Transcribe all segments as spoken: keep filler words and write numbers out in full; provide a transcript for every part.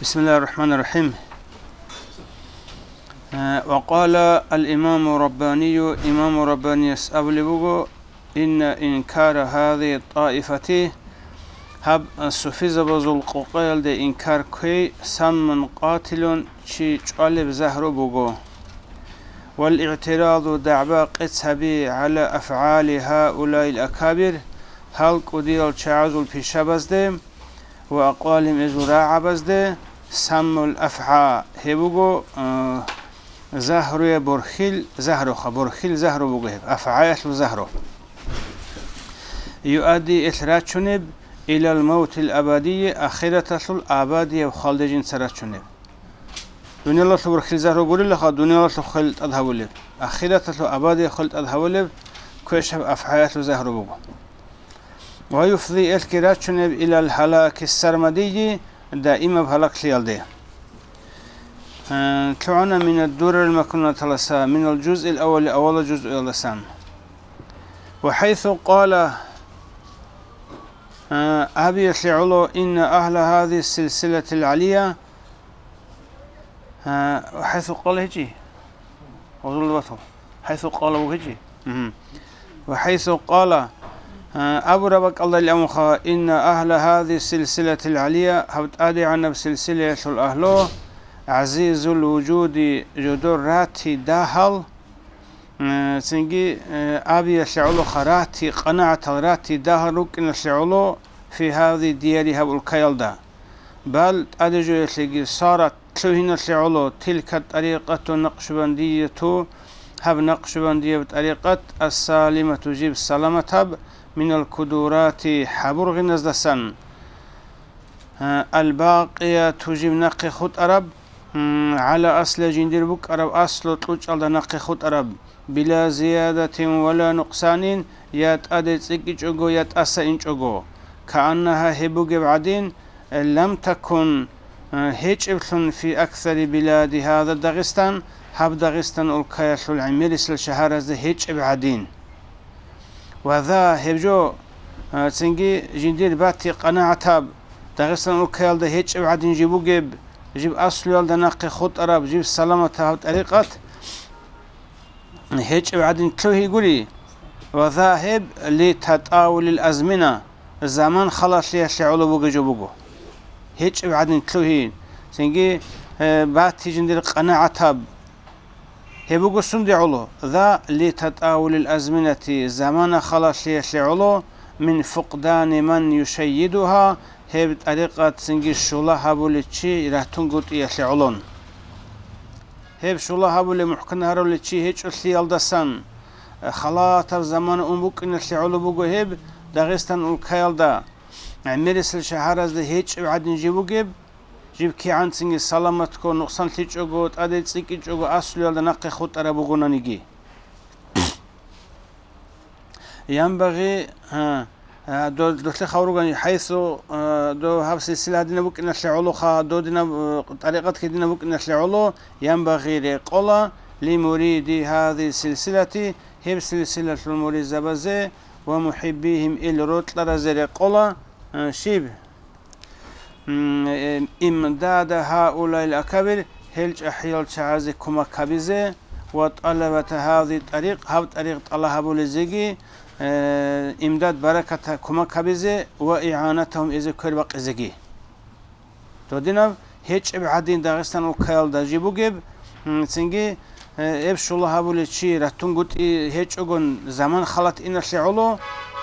بسم الله الرحمن الرحيم. Э, وقال الإمام الرباني, имаму Раббанияс абулеб буго: إن إنكار هذه الطائفة, гьаб суфизабазул къокъаялде инкар кквей, سم قاتل, чи чӀвалеб загьру буго. والاعتراض, дагӀба-къец гьаби, على أفعال هؤلاء الأكابر, гьал кӀудиял чагӀазул пишабазде, وأقوالهم, эзул рагӀабазде, سم الأفعى, гьеб буго, э, загьруе борхьил загьруха, борхьил загьру буго гьеб, афгӀаялъул загьру. يؤدي, элъ рачунеб, إلى الموت الأبدي, ахираталъул абадияб хвалде жинца рачунеб. Дуниялалъул борхьил загьру гурилаха, дуниялалъул хвел тӀад гьавулеб, ахираталъул абадияб хвел тӀад гьавулеб квешаб афгӀаялъул загьру буго. ويفضي, элъги рачунеб, إلى الهلاك السرمدي, даимаб гьалаглъиялде. Э, лъугӀана من الدرر المكنون таласа, من الجزء الأول, авалал жузуялдасан. وحيث قال, э, абиялъе гӀоло, إن أهل هذه السلسلة العلية, э, وحيث قال гьечӀи? Гьезул бату. حيث قال бугичи? Мгм. وحيث قال, а, абураб бакӀалдалъун абунха, إن أهل هذه السلسلة العلية, гьаб тӀадегӀанаб силсилаялъул агьлу, عزيز الوجود, жодор рати дагьал, а, цинги, а, абиялъе гӀолоха рати, къанагӀатал рати дагьал рукӀиналъе гӀоло, في هذه الديار, гьаб улкаялда. بل, тӀаде жоялъеги, صارت, лъугьиналъе гӀоло, تلك الطريقة النقشبندية, гьаб накъшбандияб тӀарикъат, السالمة, жиб саламатаб, من الكدورات, хӀабургъиназдасан, а, الباقية, жиб нахъе хутӀараб, м, على أصلها, жиндир букӀараб аслу кьучӀалда нахъе хутӀараб, بلا زيادة ولا نقصان, я тӀаде цӀикӀкӀичӀого, я тӀаса инчӀого, كأنها, гьеб бугеб гӀадин, لم تكن, э, гьечӀеблъун في أكثر بلاد هذا الدغستان, гьаб Дагъистан улкаялъул гӀемерисел шагьаразда гьечӀеб гӀадин. وذا, гьеб жо, э, цинги жиндир бати къанагӀатаб, Дагъистан улкаялда гьечӀеб гӀадин жиб бугеб, жиб аслуялда нахъе хутӀараб, жиб саламатаб гьаб тӀарикъат, гьечӀеб гӀадин лъугьи гури, وذا, гьеб, لتطاول الأزمنة, заман халалъиялъе гӀоло бугеб жо буго. ГьечӀеб гӀадин лъугьи, цинги, э, бати жиндир къанагӀатаб. Гьеб буго сунде гӀоло, ذا لتطاول الأزمنة, замана халалъиялъе гӀоло, من فقدان من يشيدها, гьеб тӀарикъат цинги щула гьабулев чи ратунгутӀиялъе гӀолон. Гьеб щула гьабулев, мухӀкан гьарулев чи гьечӀолъиялдасан, халатаб замана ун букӀиналъе гӀоло буго гьеб Дагъистан улкаялда, гӀемерисел шагьаразда гьечӀеб гӀадин жиб бугеб, жиб кигӀанцинги саламатго, нукъсанлъичӀого, тӀаде цӀикӀкӀичӀого аслуялда нахъе хутӀараб бугонаниги. Янбагъи, а, а, до-, долъе хавругани, хайсу, а, до гьаб силсила гьадинаб букӀиналъе гӀолоха, додинаб, а, тӀарикъат гьединаб букӀиналъе гӀоло, янбагъи рекъола, ли муриди гьази силсилати, гьеб силсилалъул муридзабазе ва мухӀиббигьим, ил рокьаразе рекъола, а, щиб? М, э, имдада гьаулаил акабир, гьел чӀахӀиял чагӀазе кумек гьабизе ва тӀалабата гьази тӀарикъ, гьаб тӀарикъ тӀалаб гьабулезеги, э, имдад бараката кумек гьабизе ва игӀанатагьум эзе квербакъизеги. Додинаб гьечӀеб гӀадин Дагъистан улкаялда жиб бугеб, м, цинги, э, эб щула гьабулев чи ратунгутӀи гьечӀогон заман халат иналъе гӀоло,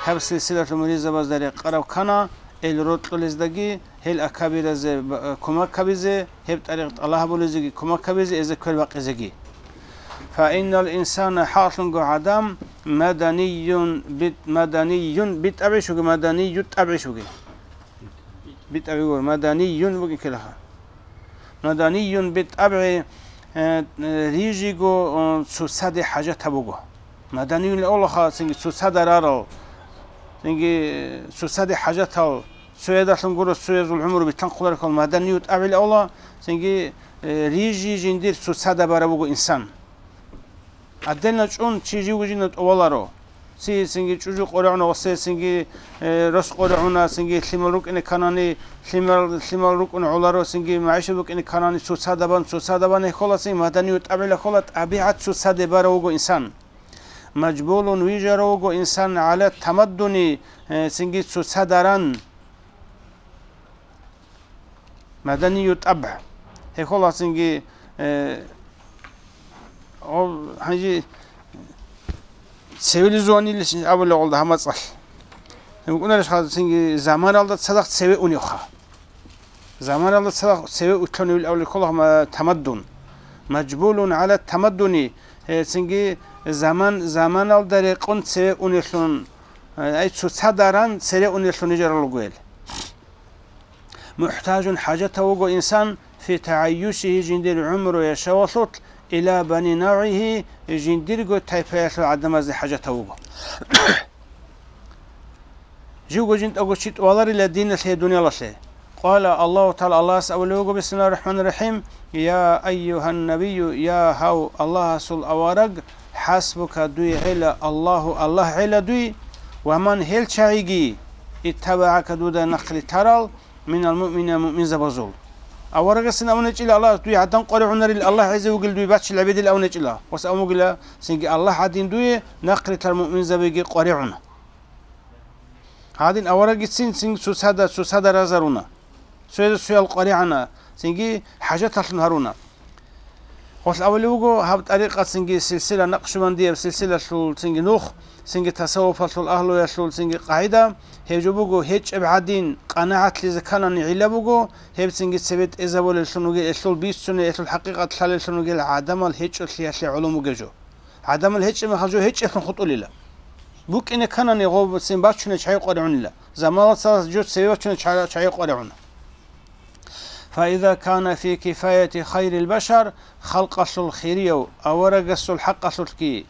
гьаб силсилалъул муридзабазда рекъараб ккана, ил рокьулездаги, гьел акабиразе ба-, кумек гьабизе, гьеб тӀарикъ тӀалаб гьабулезеги кумек гьабизе, эзе квер бакъизеги. فإن الإنسان, хӀакълъунго гӀадам, маданиюн бит-, маданиюн битӀабгӀищ вугев, маданию тӀабгӀищ вугев? БитӀабгӀи вугев, маданиюн вугин ккелаха. Маданиюн битӀабгӀи, э, э, рижиго, э, цоцаде хӀажатаб буго. Маданиюн леолаха, цинги цоцада рарал, цинги цоцаде хӀажатал, цоядалъун гуро цоязул гӀумру битанхъуларикал маданию тӀабгӀи леола, цинги, э, рижи жиндир цоцада бараб буго инсан. Отдельно чӀун чи живго жинда тӀоваларо. Цинги чӀужу къоригӀуна, гъосие цинги, э, рос къоригӀуна, цинги лъимал рукӀине кканани, лъимал, лъимал рукӀун гӀоларо, цинги магӀишат букӀине кканани, цоцадабан, цоцадабан гьехъола, цинги маданию тӀабигӀила ккола, тӀабигӀат цоцаде барав вуго инсан. Мажбулун, вижарав вуго инсан гӀала тамаддуни, э, цинги цоцадаран. Маданию тӀабгӀ. Гьехъолгьацинги, э, гъо-, гьанже цивилизованиялъ абулеб гъолда гьаб мацӀалъ. ВукӀунарищ хъацинги заманалда цадахъ цеве уневха. Заманалда цадахъ цеве улъуневил абулеб ккола гьаб тамаддун. Мажбулун гӀала тамаддуни, э, цинги заман, заманалда рекъон цеве унелъун, э, ай цоцадаран цере унелъун гьижарал ругел. МухӀтажун, хӀажатав вуго инсан, фи тагӀайюшигьи, жиндир гӀумру яшавалъулъ, ила бани навгӀигьи, жиндирго тайпаялъул гӀадамазде хӀажатав вуго. Живго жинтӀаго чи тӀваларила диналъе, дуниялалъе. Къала Аллагьу ТагӀала, Аллагьас абулев вуго, бисмиллагьир рахӀманир рахӀим: «Я айюгьан набийю, я гьав Аллагьасул авараг, хӀасбука, дуе гӀела Аллагьу, Аллагь гӀела дуе, ва ман, гьел чагӀиги, иттабагӀака, дуда нахъ ритарал, минал муъминина, муъминзабазул». Аварагасин абунечӀила Аллагьас, дуе гӀадан къваригӀунарил, Аллагь гӀезе вугил дуе бачил гӀебедил абунечӀила. Ва абун бугила, цинги Аллагь гӀадин дуе нахъ ритар муъминзабиги къваригӀуна. Гьадин аварагицин цинги цоцада, цоцада разаруна. Цоязе цоял къваригӀана, цинги хӀажаталъун гьаруна. Гъолъ абулев вуго, гьаб тӀарикъат цинги силсила, накъшбандияб силсилалъул цинги нух, цинги тасаввуфалъул агьлуялъул цинги къагӀида, гьеб жо буго, гьечӀеб гӀадин къанагӀатлъизе кканани гӀилла буго, гьеб цинги цебе тӀезабулеллъун вугел, гьелъул бицунел, гьелъул хӀакъикъат лъалеллъун вугел гӀадамал гьечӀолъиялъе гӀоло бугеб жо. ГӀадамал гьечӀеб мехалъ жо гьечӀеблъун хутӀулила. БукӀине кканани гъобцин бачунеб чагӀи къваригӀунила. Заманалда цадахъ жо цеве бачунеб чагӀи, чагӀи къваригӀуна. Фаиза кана фи кифаяти хайрил башар, халкъалъул хирияв аварагасул хӀакъалъулъги,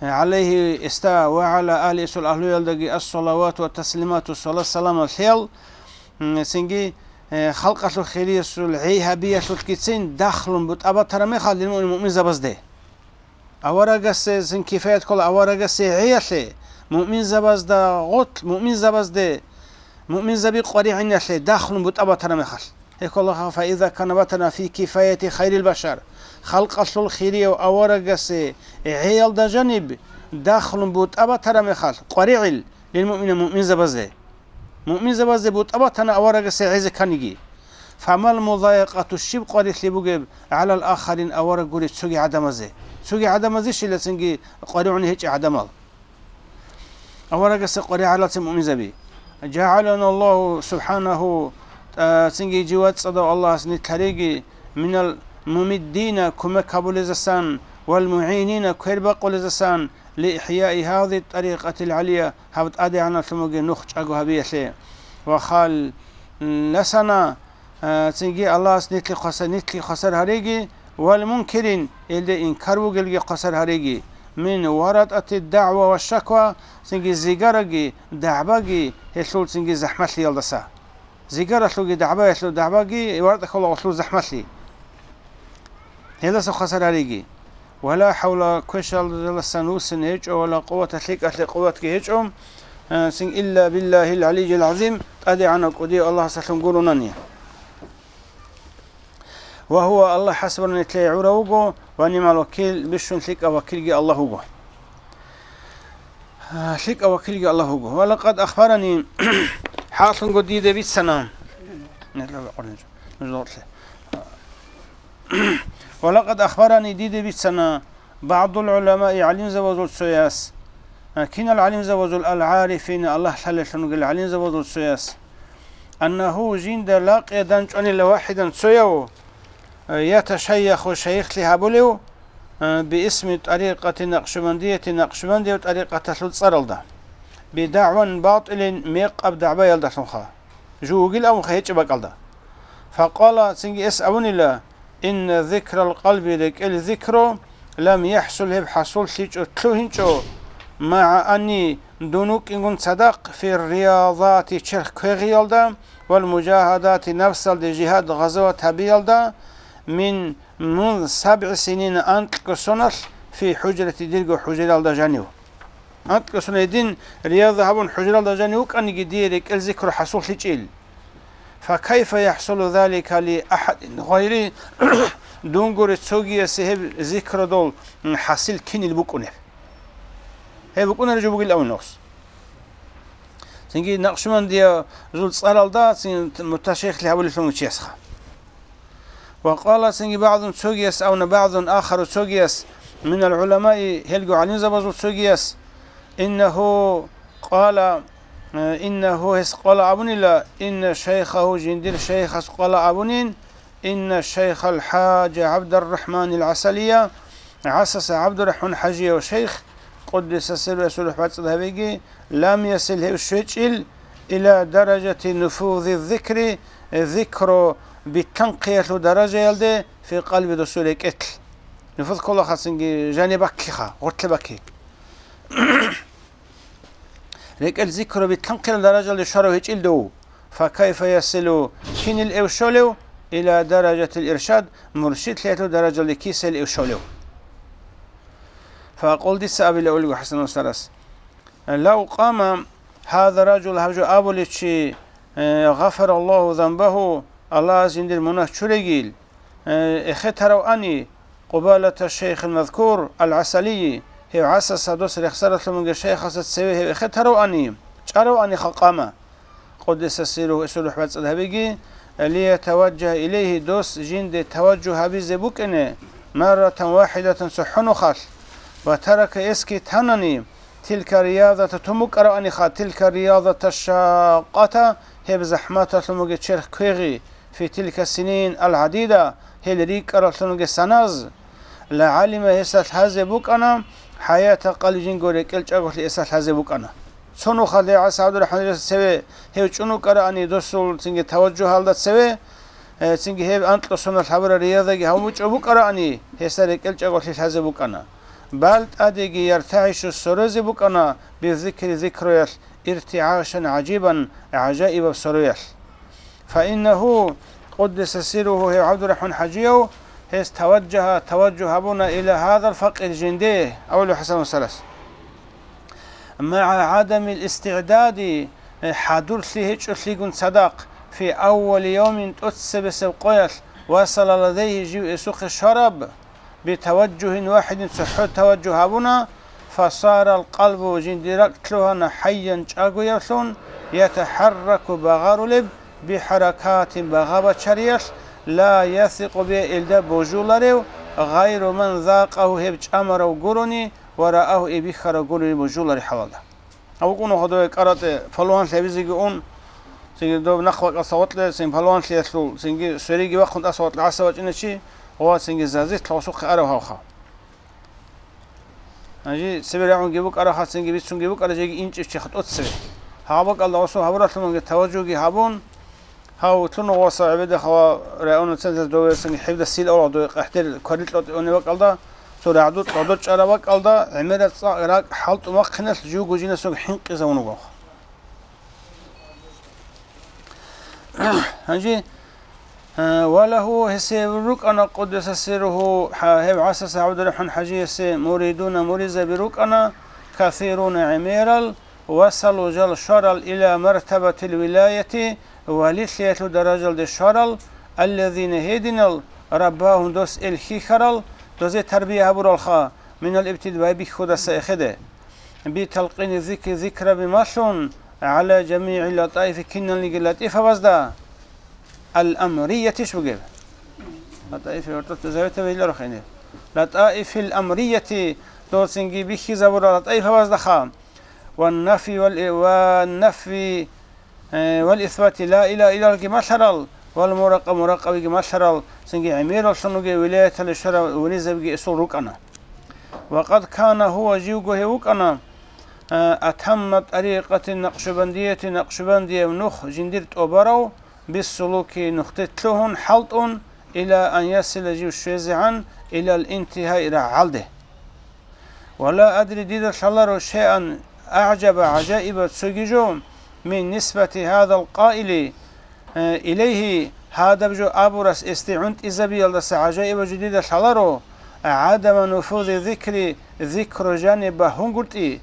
гӀалайгьи, эсда ва гӀала али, эсул агьлуялдаги, ассалавату ва таслимату, салат-саламал лъеял, м, цинги, э, халкъалъул хириясул гӀей гьабиялъулъгицин дахлун бутӀа батараб мехалъ, лил муъмин, муъминзабазде. Аварагасе цин кифаят ккола аварагасе гӀеялъе, муъминзабазда гъорлъ, муъминзабазде, муъминзаби къваригӀиналъе дахлун бутӀа батараб мехалъ. Гьеб ккола, фаиза кана батана фи кифаяти хайрил башар, халкъалъул хирияв аварагасе гӀеялда жаниб дахлун бутӀа батараб мехалъ, къваригӀел лил муъмина, муъминзабазде. Муъминзабазде бутӀа батана аварагасе гӀезе кканиги. Фамал музайякъату, щиб къварилъи бугеб, гӀалал ахарин, авараг гури цоги гӀадамазе? Цоги гӀадамазе щилацинги къваригӀуни гьечӀеб гӀадамал. Аварагасе къваригӀелалцин муъминзаби. ЖагӀалана Аллагьу субхӀанагьу, а, цинги жив вацӀцӀадав Аллагьас нилъ гьариги, минал мумиддина, кумек гьабулезасан, вал мугӀинина, квербакъулезасан, лиихӀяи гьази тӀарикъатил гӀалия, гьаб тӀадегӀанаблъун бугеб нух чӀаго гьабиялъе. Ва халласана, а, цинги Аллагьас нилъе хваса-, нилъе хвасар гьариги, вал мункирин, гьелде инкар бугелги хвасар гьариги, мин варатӀати дагӀва ва шаква, цинги зигараги, дагӀбаги, гьелъул цинги захӀмалъиялдаса. Зигаралъулги дагӀбаялъул дагӀбаги вартӀа ккола гъолъул захӀмалъи. Гьелдаса хвасар гьариги. Ва ла хӀавла, квешалдаласан вуссин гьечӀо, ва ла къуввата, лъикӀалъе къувватги гьечӀо, э, цин илла биллагьил гӀалийил гӀазим, тӀадегӀанав кӀудияв Аллагьасалъун гурунани. Ва гьува, Аллагь, хӀасбуна, нилъее гӀурав вуго, ва нигӀмал вакил, бищун лъикӀав вакилги Аллагь вуго. ЛъикӀав вакилги Аллагь вуго. Ва лакъад ахбарани, хӀакълъунго диде бицана. Ва лакъад ахбарани, диде бицана, багӀдул гӀуламаи, гӀалимзабазул цояс, кинал гӀалимзабазул, ал-гӀарифин, Аллагь лъалеллъун вугел гӀалимзабазул цояс, аннагьу, жинда, лакъия, дандчӀванила, вахӀидан, цояв, яташайяху, шайихлъи гьабулев, биисми тӀарикъати накъшбандияти, накъшбандияв тӀарикъаталъул цӀаралда, бидагӀван батӀилин, мекъаб дагӀбаялдалъунха, жив вугил абунха гьечӀеб бакӀалда. Факъала, цинги эс абунила, инна зикрал къалби, рекӀел зикру, лам яхӀсул, гьеб хӀасуллъичӀо, лъугьинчӀо, магӀа анни, дун вукӀингун цадахъ, фир риязати, черх квегъиялда, вал мужагьадати, нафсалде жигьад, гъазават гьабиялда, мин, мун сабгӀи синина, анкьго соналъ, фи хӀужрати, дирго хӀужраялда жанив. анкьго суней дин рияза гьабун хӀужралда жанив вукӀаниги дие рекӀел зикру хӀасуллъичӀил. Факайфа яхӀсулу залика ли ахӀадин гъайри, дунгури цогиясе гьеб зикрудул, м, хӀасил кинил букӀунеб? Гьеб букӀунареб жо бугил авин нухс. Цинги Накъшбандиязул цӀаралда цин муташайихлъи гьабулелъун вичиясха. Ва къала цинги багӀдун цогияс, авна багӀдун ахару цогияс, минал гӀуламаи, гьелго гӀалимзабазул цогияс, иннаху къала, э, иннаху гьес къала абунила, инна шайхаху жиндир шайхас къала абунин, инна шайхал хӀажа ГӀабдаррахӀманил ГӀасалия, ГӀасаса ГӀабдуррахӀман хӀажияв шайх, къуддиса сирругьу, Аллагьас рухӀ бацӀцӀад гьабеги, лам ясил гьев щвечӀил, ила даражати нуфузи зикри, зикру битлъанхъиялъул даражаялде, фи къалби досул рекӀелъ. Нуфуз ккола хасинги жаниб баккиха, гъортлъи бакки. РекӀел зикру битлъанхъилал даражалде щварав гьечӀил дов, факайфа ясилу, кинил эв щолев, ила даражатил иршад, муршидлъиялъул даражалде кисел эв щолев? Факъул, дица абила улгу ХӀасан устарас. Лав къама гьаза ражул, гьаб жо абулев чи, э, гъафараллагьу занбагьу, Аллагьас жиндир мунагь чурегил, э, эхетарав ани, къубалата шейхил мазкур ал-ГӀасалийи, гьев ГӀасаса дос рехсаралъун бугев шейхаса цеве гьев эхетарав ани, чӀарав ани халкъама, къуддиса сирругьу, Аллагьас рухӀ бацӀцӀад гьабеги, лиятаважжагьа илейгьи, дос жинде таважжугь гьабизе букӀине, марратан вахӀидатан, цохӀо нухалъ, ва тарака, эсги танани, тилка риязата, тун букӀарав аниха, тилка риязата шакъата, гьеб захӀматалъун бугеб черх квегъи, фи тилка синин ал-гӀадида, гьел рикӀкӀаралъун ругел саназ, лагӀалима, гьесда лъазе букӀана, хӀаята къалби, жинго рекӀел чӀаголъи гьесда лъазе букӀана. Цо нухалъ гьев ГӀаса ГӀабдуррахӀман хӀажиясда цеве гьев чӀун вукӀараани, досул цинги таважжугьалда цеве, э, цинги гьев анкьго соналъ гьабураб риязаги гьабун бучӀо букӀараани, гьесда рекӀел чӀаголъи лъазе букӀана. Бал тӀадеги яртагӀишу сорозе букӀана, бизикри, зикруялъ, иртигӀашан гӀажибан, гӀажаибаб сороялъ. Фаиннагьу, къуддиса сирругьу, гьев ГӀабдуррахӀман хӀажияв, гьес таважжагьа, таважжугь гьабуна, ила гьазал факъир, жинде, абулев ХӀасан устарас. МагӀа гӀадамил истигӀдади, хӀадурлъи гьечӀолъигун цадахъ, фи аввали явмин, тӀоцебесеб къоялъ, васала ладайгьи, жив эсухъе щвараб, битаважжугьин вахӀидин, цохӀо таважжугь гьабуна, фасарал къалбу, жиндир ракӀ лъугьана, хӀайян, чӀагоявлъун, ятахӀарраку, багъарулеб, бихӀаракатин, багъа-бачариялъ, ла ясикъу бигьа, илда божуларев, гъайру ман закъагьу, гьеб чӀамарав гурони, ва раагьу, гьеб бихьарав гурони божуларев хӀалалда. Гьав вукӀуна гьадаве кӀаратӀе палуанлъи гьабизеги ун, цинги доб нахъ бакӀалъа гъоркье, цин палуанлъиялъул, цинги свериги вахъун тӀаса гъоркье гӀаса вачӀиначи, ва цинги зазилъ гъосухъе арав гьавха. Гьанже цебе рагӀунги букӀарахъа, цинги бицунги букӀара, жеги инчӀев чиха тӀоцеве. Гьаб бакӀалда гъосул гьабуралъуманги таважжуги гьабун, гьав лъуна гъоса гӀебеда хава районный центр довесанги хӀебда сил авла дове къахӀдер кварилъ тӀоте уни бакӀалда, цо рагӀду кьодо чӀара бакӀалда, гӀемерал цӀакъ ракӀ хӀалтӀу махъиналъ жуго жинасуг хӀинкъизавун вуго. Гьанже, э, ва лагьу, гьесие рукӀана, къуддиса сирругьу, гьа-, гьев ГӀасаса ГӀабдуррахӀман хӀажиясе муридуна, муридзаби рукӀана, касируна, гӀемерал, васалу, жал щварал, ила мартабатил вилаяти, валилъиялъул даражалде щварал, аллазина, гьединал, раббагьум, дос ил хьихьарал, дозе тарбия гьабуралха, минал ибтидаи, байбихьудаса эхеде. Би талкъини зикри, зикраби малъун, гӀала жамигӀи латӀаифи, киналниги латӀифабазда, ал-амриятиш бугеб. ЛатӀаифи гьоркьоб заветаб гьеларухъ гьениб. ЛатӀаифил амрияти, доцинги бихьизабура латӀаифабаздаха, ва нафи вал, ва нафи, э, вал исбати ла илагьа иллаллагьги малъарал, вал муракъа, муракъабиги малъарал, цинги гӀемераллъун вугев вилаяталде щварав муридзабиги эсул рукӀана. Ва къад кана гьува, живго гьев вукӀана, а, атамма тӀарикъати накъшубандияти, накъшубандияб нух жиндир тӀубарав, биссулуки, нухде лъугьун, хӀалтӀун, ила ан ясила, жив щвезегӀан, илал интигьаи, рагӀалде. Ва ла адри, дида лъаларо, шайан, агӀжаба, гӀажаибаб цоги жо, мин нисбати гьадал къаили, э, илайгьи, гьадаб жо абурас эсде гӀунтӀизабиялдаса гӀажаибаб жо дида лъаларо, гӀадама нуфузи зикри, зикру жаниб багьунгутӀи,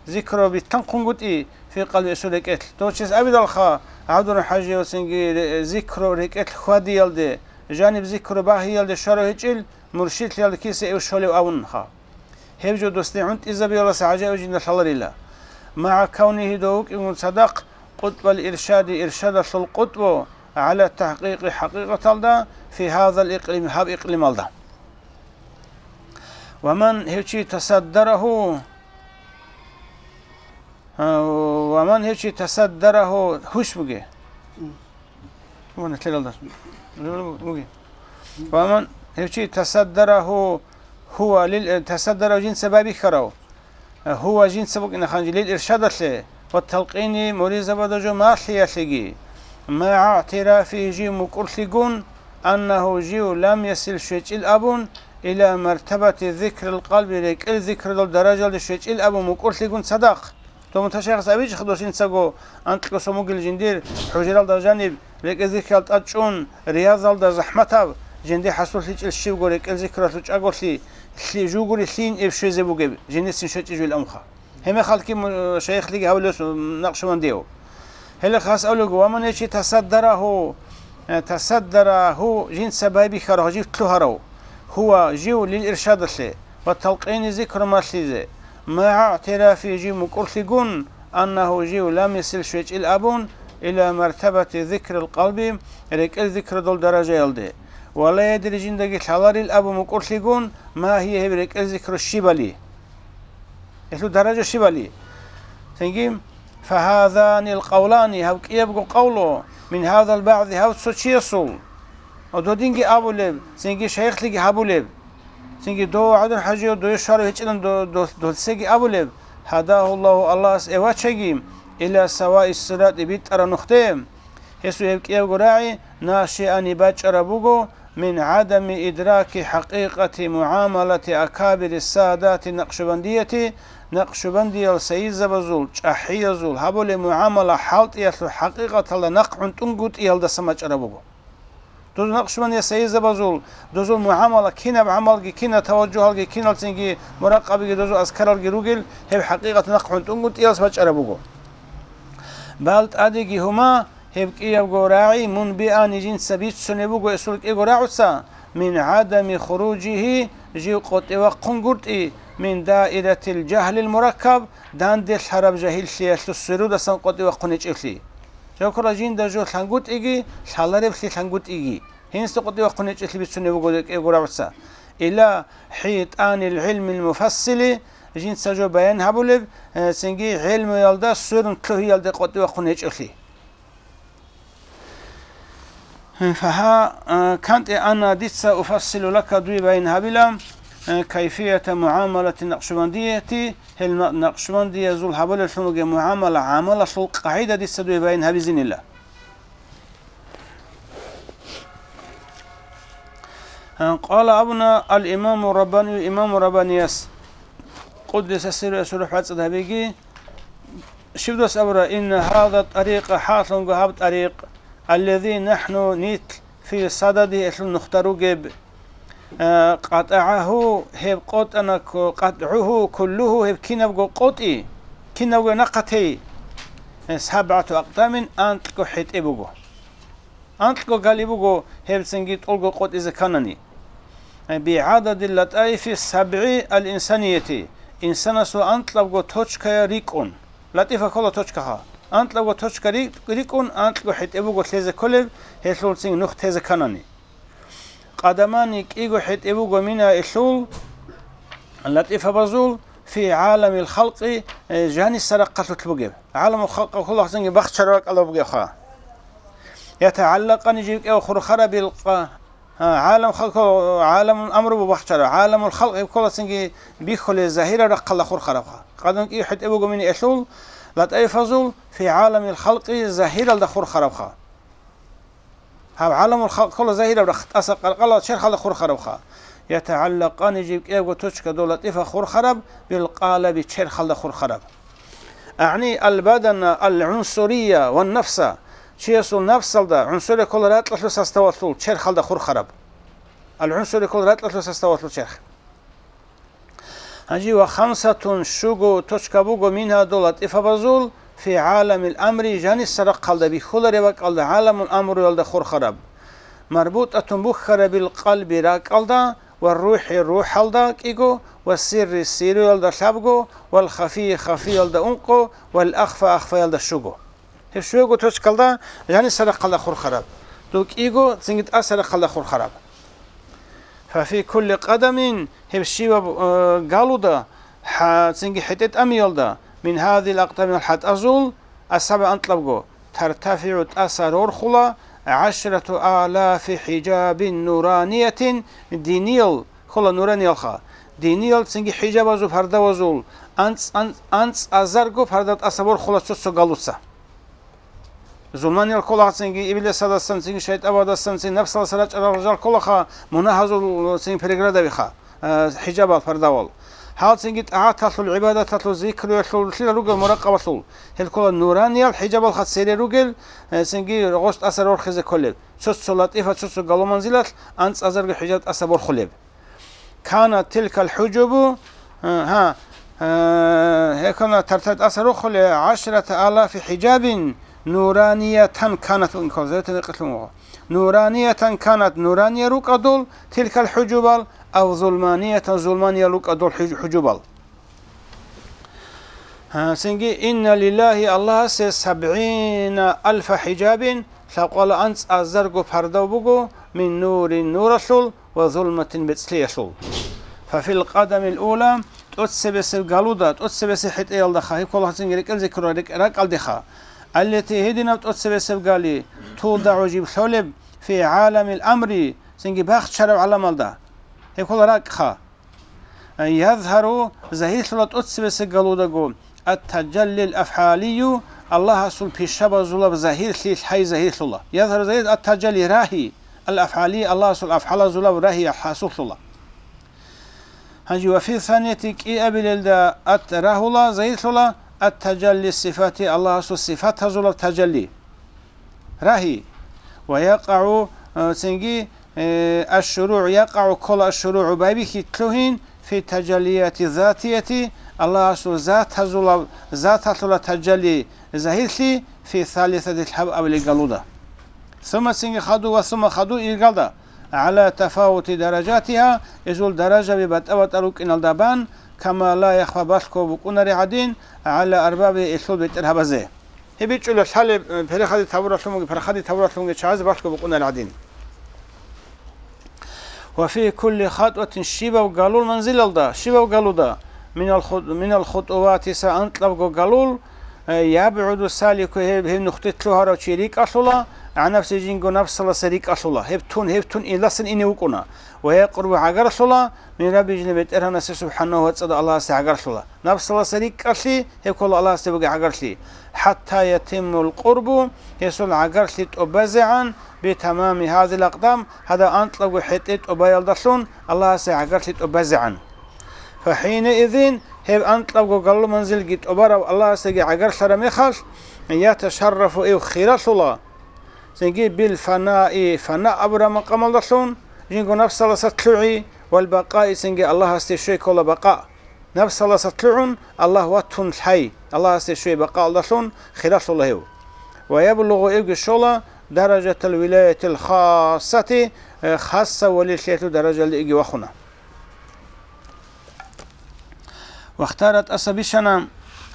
зикру битанхъунгутӀи фи къалби эсул рекӀелъ. Дов чияс абидалха, ГӀабдурахӀман-хӀажиясинги ре-, зикру рекӀелъ хьвадиялде, жаниб зикру багьиялде щварав гьечӀел, муршидлъиялда киса эв щолев абунха. Гьеб жо досде гӀунтӀизабиялдаса гӀажаиб жинда лъаларила. МагӀа кавнигьи дов вукӀингун цадахъ къутӀбал иршади, иршадалъул къутӀбу, гӀала тахӀкъикъи хӀакъикъаталда, фи гьазал икълим, гьаб икълималда. Ва ман гьев чи тасаддарагьу, а, ва ман гьев чи тасаддарагьу, гьуш буге. Вана лъелалда. Буге. Ва ман гьев чи тасаддарагьу, гьува лил, э, тасаддарагьу жинца байбихьарав. Гьува жинца букӀина ханжи лил иршадалъе ва талкъини муридзабазда жо малъиялъеги, магӀа игӀтирафи жив мукӀурлъигун, аннагьу жив лам ясил щвечӀил абун, ила мартабати зикрил къалби рекӀел зикрудал даражалде щвечӀил абун мукӀурлъигун цадахъ. Дов муташайихас абичӀха дос жинцаго анкьго сомугил жиндир хӀужаралда жаниб рекӀел зикрал тӀад чӀун, риязалда захӀматаб, жинди хӀасуллъичӀел щибго рекӀел зикралъул чӀаголъи лъи-, жугури лъин эб щвезе бугеб, жиндицин щвечӀей жугьил амха. Гьеб мехалъги му-, шайихлъиги гьавулес накъшбандияв. Гьеле хас авлуго, ва ман гьев чи тасаддарагьу, э, тасаддарагьу жинца байбихьарав, жив лъугьарав, гьува жив лил иршадалъе ва талкъини зикру малъизе, магӀа игӀтирафи жив мукӀурлъигун, аннагьу жив лам ясил щвечӀил абун, ила мартабати зикрил къалби, рекӀел зикрудал даражаялде, ва ла ядри жиндаги лъаларил абун мукӀурлъигун, ма гьия гьеб рекӀел зикру щибали. Гьелъул даража щибали? Цинги, фагьазанил къавлани, гьаб кӀиябго къавлу, мин гьазал багӀзи, гьав цо чиясул, додинги абулеб, цинги шайихлъиги гьабулеб, цинги дов ГӀабдул-ХӀажияв дое щварав гьечӀилан до-, до-, досеги абулеб, гьадагьуллагьу, Аллагьас эв вачаги, ила саваи сиратӀи, битӀараб нухде. Гьесул гьеб кӀиябго рагӀи, нашиани, бачӀараб буго, мин гӀадами идраки хӀакъикъати мугӀамалати акабири саадати накъшбандияти, накъшбандиял сайидзабазул, чӀахӀиязул гьабулеб мугӀамала хӀалтӀиялъул хӀакъикъаталда нахъ гӀунтӀунгутӀиялдаса бачӀараб буго. Дозул накъшбандиял сайидзабазул, дозул мугӀамала, кинаб гӀамалги, кинаб таважжугьалги, киналцинги муракъабиги, дозул азкаралги ругел, гьеб хӀакъикъат нахъ гӀунтӀунгутӀиялдаса бачӀараб буго. Бал тӀадеги гьума, гьеб кӀиябго рагӀи мун биани жинца бицунеб буго эсул кӀиго рагӀуца, мин гӀадами хуружигьи, жив къотӀи вахъунгутӀи, мин даиратил жагьлил мураккаб, данделъараб жагьиллъиялъул сверудасан къотӀи вахъун гьечӀеблъи. Жакура жинда жо лъангутӀиги, лъалареблъи лъангутӀиги. Гьениса къотӀи вахъун гьечӀеблъи бицунеб буго кӀиго рагӀуца. Ила хӀитӀанил гӀилмил муфассили, жинца жо баян гьабулеб, э, цинги гӀелмуялда сверун лъугьиялде къотӀи вахъун гьечӀеблъи. Фагьа, а, кантӀе ана дица уфассилу лака дуе баян гьабила, а, кайфията мугӀамалати накъшбандияти, гьел на-, накъшбандиязул гьабулеллъун вугеб мугӀамала гӀамалалъул къагӀида дица дуе баян гьабизинила. А, къала абуна ал-имаму Раббани, имаму Раббанияс, къуддиса сирругьу, асул рухӀ бацӀцӀад гьабиги, Щиб дос абура, инна гьаза тӀарикъа, хӀалалъунго гьаб тӀарикъ, аллази нахӀну нилъ фи сададигьи, гьелъул нухда ругеб, а, къатӀагӀагьу, гьеб къотӀана ку-, къатӀгӀугьу куллугьу, гьеб кинабго къотӀи, кинабго нахъа тей, а, сабгӀату акъдамин, анкьго хӀетӀе буго. Анкьго гали буго гьебцинги тӀолго къотӀизе кканани. БигӀададил латӀаифи сабгӀи ал-инсанияти, инсанасул анкьабго точкая рикӀкӀун. ЛатӀифа ккола точкаха. Анкьабго точка рикӀ-, рикӀкӀун анкьго хӀетӀе буго лъезе кколеб, гьелъулцин нух тезе кканани. Къадамани кӀиго хӀетӀе буго мина илъул, латӀифабазул, фи гӀаламил халкъи, э, жаниса рахъалъулъ бугеб. ГӀаламул халкъ кколахцинги бахчараб ракӀалда бугебха. ЯтагӀаллакъани жив кӀев хурхарабил къа-, а, гӀалам халкъ, гӀаламул амру бу бахчара, гӀаламул халкъ гьеб кколацинги бихьулел загьираб рахъалда хурхарабха. Къадам кӀиго хӀетӀе буго мина илъул, латӀаифазул, фи гӀаламил халкъи загьиралда хурхарабха. Гьаб гӀаламул халкъ ккола загьираб рахъ, тӀаса къаркъала черхалда хурхарабха. ЯтагӀаллакъани жив кӀиябго точка дов латӀифа хурхараб, бил къалаби черхалда хурхараб. АгӀни албадана алгӀунсурия ва нафса, чиясул нафсалда, гӀунсурия ккола ракьалъул составалъул черхалда хурхараб. АлгӀунсурия ккола ракьалъул составалъул черх. Гьанже ва хамсатун, щуго точка буго, мингьа, дол латӀифабазул, фи гӀаламил амри, жаниса рахъалда бихьулареб бакӀалда, гӀаламул амруялда хурхараб. МарбутӀатун, бухьараб, бил къалби, ракӀалда, ва рухӀи, рухӀалда кӀиго, ва сирри, сирруялда лъабго, вал хафийи, хафиялда ункъо, вал ахфа, ахфаялда щуго. Гьеб щуго точкалда жаниса рахъалда хурхараб. Дол кӀиго цинги тӀаса рахъалда хурхараб. Фафи кулли къадамин, гьеб щибаб, э, галуда, хӀа-, цинги хӀетӀе тӀамиялда, мин гьадил акъдамил, хӀатӀазул, асаба анкьабго, тартафигӀу, тӀаса рорхула, гӀашрату алафи хӀижабин нураниятин, диниял, хола нураниялха, диниял цинги хӀижабазул пардавазул анцӀ-, анцӀ-, анцӀазарго парда тӀаса борхула цо-цо галуца. Зулманиял кколахъцинги, иблисадасанцинги, шайтӀабадасанцинги, напсаласа рачӀарал жал кколаха, мунагьазулцин преградабиха, а, хӀижабал, пардавал. Гьалцинги тӀагӀаталъул, гӀибадаталъул, зикруялъул, лъила ругел муракъабалъул. Гьел ккола нураниял хӀижабалха цере ругел, э, цинги гъос тӀаса рорхизе кколеб. Цо-цо латӀифа, цо-цо галуманзилалъ анцӀазарго хӀижаб тӀаса борхулеб. Канат тилкал хӀужубу, э, гьа, э, гьекана тарта тӀаса рохуле гӀашрата алафи хӀижабин нураниятан канат, ункал, заветан рекъелъун вуго. Нураниятан канат, нурания рукӀадул тилкал хӀужубал, ав зулманиятан, зулмания рукӀадул хӀуж-, хӀужубал. Гьа, цинги, инна лиллагьи, Аллагьасе, сабгӀина алфа хӀижабин, лъабкъала анцӀазарго пардав буго, мин нурин, нуралъул, ва зулматин, бецӀлъиялъул. Фафил къадамил ула, тӀоцебесеб галуда, тӀоцебесеб хӀетӀеялдаха, гьеб кколахъцинги рекӀел зикрура рекӀ-, ракӀалдеха, аллати, гьединаб тӀоцебесеб гали, тудагӀу, жиб лъолеб, фи гӀаламил амри, цинги бахчараб гӀаламалда. Гьеб ккола ракӀха. Язгьару, загьирлъула тӀоцебесеб галудаго, ат-таджаллил афгӀалию, Аллагьасул пишабазулаб загьирлъи лъай загьирлъула. Язгьару, загьир, ат-таджалли, рагьи, ал-афгӀали, Аллагьасул афгӀалазулаб рагьи хӀасуллъула. Гьанже ва фи санияти, кӀиабилелда, ат-, рагьула, загьирлъула, ат-таджалли сифати, Аллагьасул сифатазулаб таджалли. Рагьи. Ва якъагӀу, э, цинги, э, аш-шуругӀу, якъагӀу, ккола, аш-шуругӀу, байбихьи лъугьин, фи таджаллияти затияти, Аллагьасул затазулаб, заталъула таджалли, загьирлъи, фи салисати, лъабабилеб галуда. Сумма, цинги, хаду, ва сумма, хаду, иргалда, гӀала тафавути даражатиха, изул даражаби батӀа-батӀа рукӀиналда бан, кама ла яхфа, балъго букӀунари гӀадин, гӀала арбаби, илъул бетӀергьабазе. Гьеб бичӀчӀула лъалеб, э, переходить гьабуралъунги, парходить гьабуралъунги чагӀазе балъго букӀунал гӀадин. Ва фи кулли хатӀватин, щибаб галул манзилалда, щибаб галуда, минал ху-, минал хутӀуватиса, анкьабго галул, э, ябгӀуду салику, гьеб, гьеб нухде лъугьарав чи рикӀкӀалъула, гӀанафси, жинго напсаласа рикӀкӀалъула, гьеб тун, гьеб тун иласан ине вукӀуна, ва якърубу, гӀагарлъула, мин рабби, жинда БетӀергьанасе, субхӀанагьу ва тагӀала, Аллагьасе гӀагарлъула. Напсаласа рикӀкӀалъи, гьеб ккола Аллагьасде бугеб гӀагарлъи. ХӀатта ятиммул къурбу, гьесул гӀагарлъи тӀубазегӀан, битамами гьазил акъдам, гьадаб анкьабго хӀетӀе тӀубаялдалъун Аллагьасе гӀагарлъи тӀубазегӀан. ФахӀинаизин, гьеб анкьабго галул манзилги тӀубарав Аллагьасеги гӀагарлъараб мехалъ, яташаррафу, ив хиралъула, цинги бил фанаи, фана абураб макъамалдалъун, жинго напсаласа лъугӀи, вал бакъаи, цинги Аллагьасде щвей ккола бакъа. Напсаласа лъугӀун, Аллагь ватун лъай, Аллагьасде щвей бакъаалдалъун хиралъула гьев. Ва яблугъу, эвги щола, даражатал вилаятил хассати, э, хасса валилъиялъул даражалде иги вахуна. Вахтара, тӀаса бищана,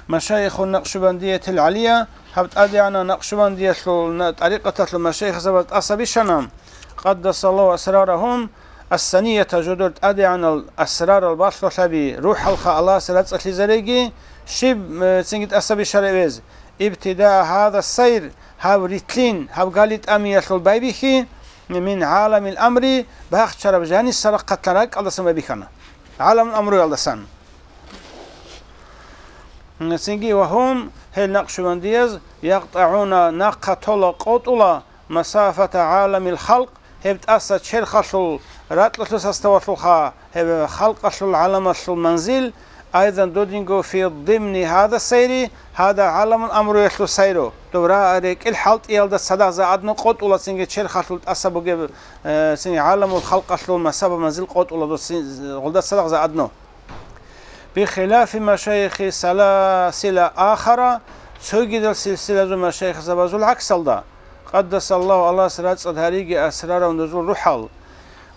машайихун накъшубандиятил гӀалия, гьаб тӀадегӀанав накъшубандиялъул на-, тӀарикъаталъул машайихзабаз тӀаса бищана, къаддасаллагьу асрарагьум, ассаниятал, жодор тӀадегӀанал асрарал балъголъаби, рухӀалха Аллагьас рацӀцӀалъизареги, щиб, э, цинги тӀаса бищараб эз, ибтидаа гьаза сайр, гьаб ритлъин, гьаб гали тӀамиялъул байбихьи, мин гӀаламил амри, бахчараб жаниса рахъалъан ракӀалдасан байбихьана. ГӀаламул амруялдасан. Цинги ва гьум, гьел накъшубандияз, якътагӀуна, нахъа тола, къотӀула, масафата гӀаламил халкъ, гьеб тӀаса черхалъул, ракьалъул составалъулха, гьеб халкъалъул гӀаламалъул манзил, айзан додинго фи димни гьада сайри, гьада гӀаламул амруялъул сайру, доб ра-, рекӀел хӀалтӀиялда цадахъ загӀадно къотӀула цинги черхалъул тӀаса бугеб, э, цинги гӀаламул халкъалъул масаба манзил къотӀула дос цин-, гъолда цадахъ загӀадно. بخلاف مشايخ سلاسل آخرة, цогидал силсилазул машайихзабазул гӀаксалда, قدس الله, Аллагьас рацӀцӀад гьариги, أسرارهم, дозул рухӀал.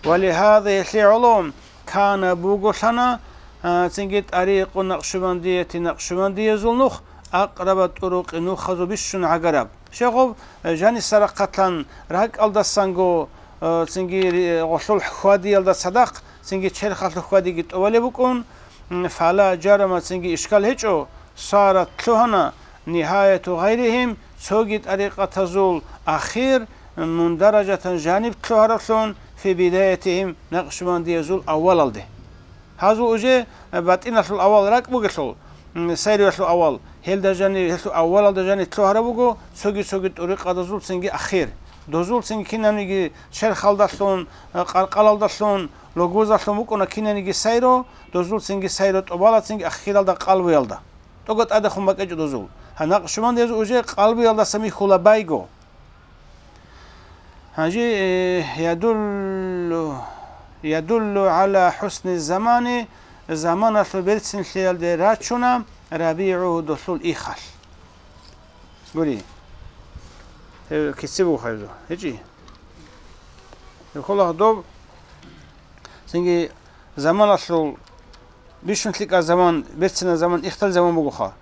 ولهذا, гьелъие гӀоло, كان, бугелъана, а, цинги, طريق النقشبندية, накъшбандиязул нух, أقرب الطرق, нухазул бищун гӀагараб. Щегъуб, э, жаниса рахъалъан ракӀалдасанго, э, цинги ри-, гъолъул хьвадиялда цадахъ, цинги черхалъул хьвадиги тӀубалеб букӀун, м, فلا جرم, цинги ишкал гьечӀо, صارت, лъугьана, نهاية غيرهم, цоги тӀарикъатазул ахир, м, مندرجة, жаниб лъугьараблъун, في بدايتهم, накъшбандиязул аввалалде. Гьазул уже, э, батӀиналъул авал ракӀ бугелъул, м, сайруялъул авал, гьелда жани, гьелъул аввалалда жани лъугьараб буго, цоги-цоги тӀурикъадазул цинги ахир. Дозул цинги кинабниги черхалдалъун, э, къаркъалалдалъун, логузалъун букӀуна кинабниги сайру, дозул цинги сайру тӀубала цинги ахиралда къалбуялда. ТӀокӀа тӀадехун бакӀичӀо дозул. Гьа, накъшбандиязул уже къалбуялдаса михьула байго. Гьанже, э, يدل, يدل على حسن الزمان, заманалъул берцинлъиялде рачуна ربيعه, долъул ихалъ. Гури. Гьев кице бугеб гьезул? ГьечӀищ. Гьеб ккола доб цинги заманалъул бищун лъикӀаб заман, берцинаб заман, ихтал заман бугоха.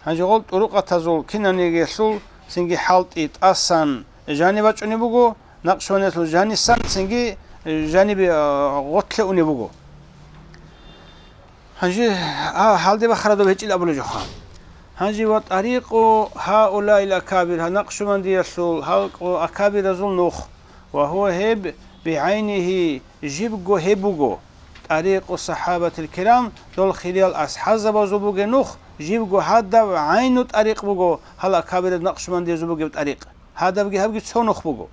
Гьанже гъол тӀурукъатазул кинабнигиялъул цинги хӀалтӀи тӀасан жаниб бачӀунеб буго, накъшбандиялъул жанисан цинги жанибе, а, гъотлъе унеб буго. Гьанже, а, гьалде бахарадаб гьечӀил абулеб жоха. Гьанже وطريق هؤلاء الأكابر, гьа накъшбандиялъул гьал акабиразул нух, وهو, гьеб, بعينه, жибго гьеб буго, طريق الصحابة الكرام, дол хириял асхӀазабазул бугеб нух, жибго гьадаб гӀайну тӀарикъ буго, гьал акабираз накъшбандиязул бугеб тӀарикъ. Гьадабги гьабги цо нух буго.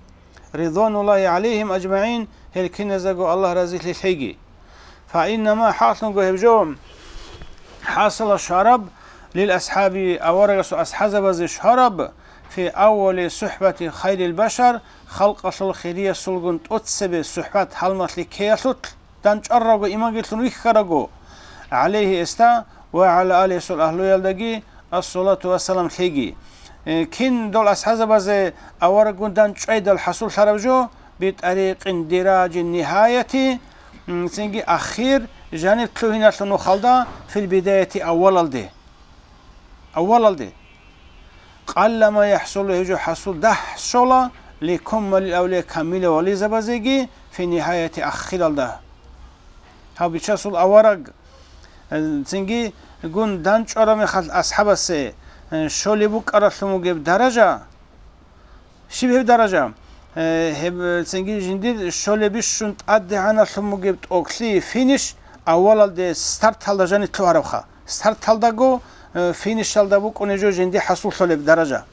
رضوان الله عليهم أجمعين, гьел киназего Аллагь разилъи лъеги. فإنما, хӀакълъунго гьеб жо, حصل, щвараб, للأصحاب, аварагасул асхӀазабазе щвараб, في أول صحبة خير البشر, халкъалъул хириясулгун тӀоцебе сухӀбат гьалмагълъи ккеялъулъ, дандчӀварабго, имангелъун вихьарабго, عليه, гьесда, وعلى آله, гьесул агьлуялдаги, الصلاة والسلام, лъеги. Э, кин дол асхӀазабазе авараггун дандчӀвайдал хӀасуллъараб жо, بطريق دراج النهاية, м, цинги ахир жаниб лъугьиналъул нухалда, في البداية, аввалалде. Аввалалде. قلما يحصل, гьеб жо хӀасул дагь щола, لكمال الأولياء, камилал вализабазеги, في النهاية, ахиралда. Гьав Бичасул авараг, э, цинги гун дандчӀвараб мехалъ асхӀабасе, э, щолеб букӀаралъун бугеб даража, щиб гьеб даража? Э, гьеб, э, цинги жиндир щолеб бищун тӀадегӀаналъун бугеб тӀокӀлъи, финиш, аввалалде, старталда жаниб лъугьарабха. Старталдаго, э, финишалда букӀунеб жо жинди хӀасуллъулеб даража.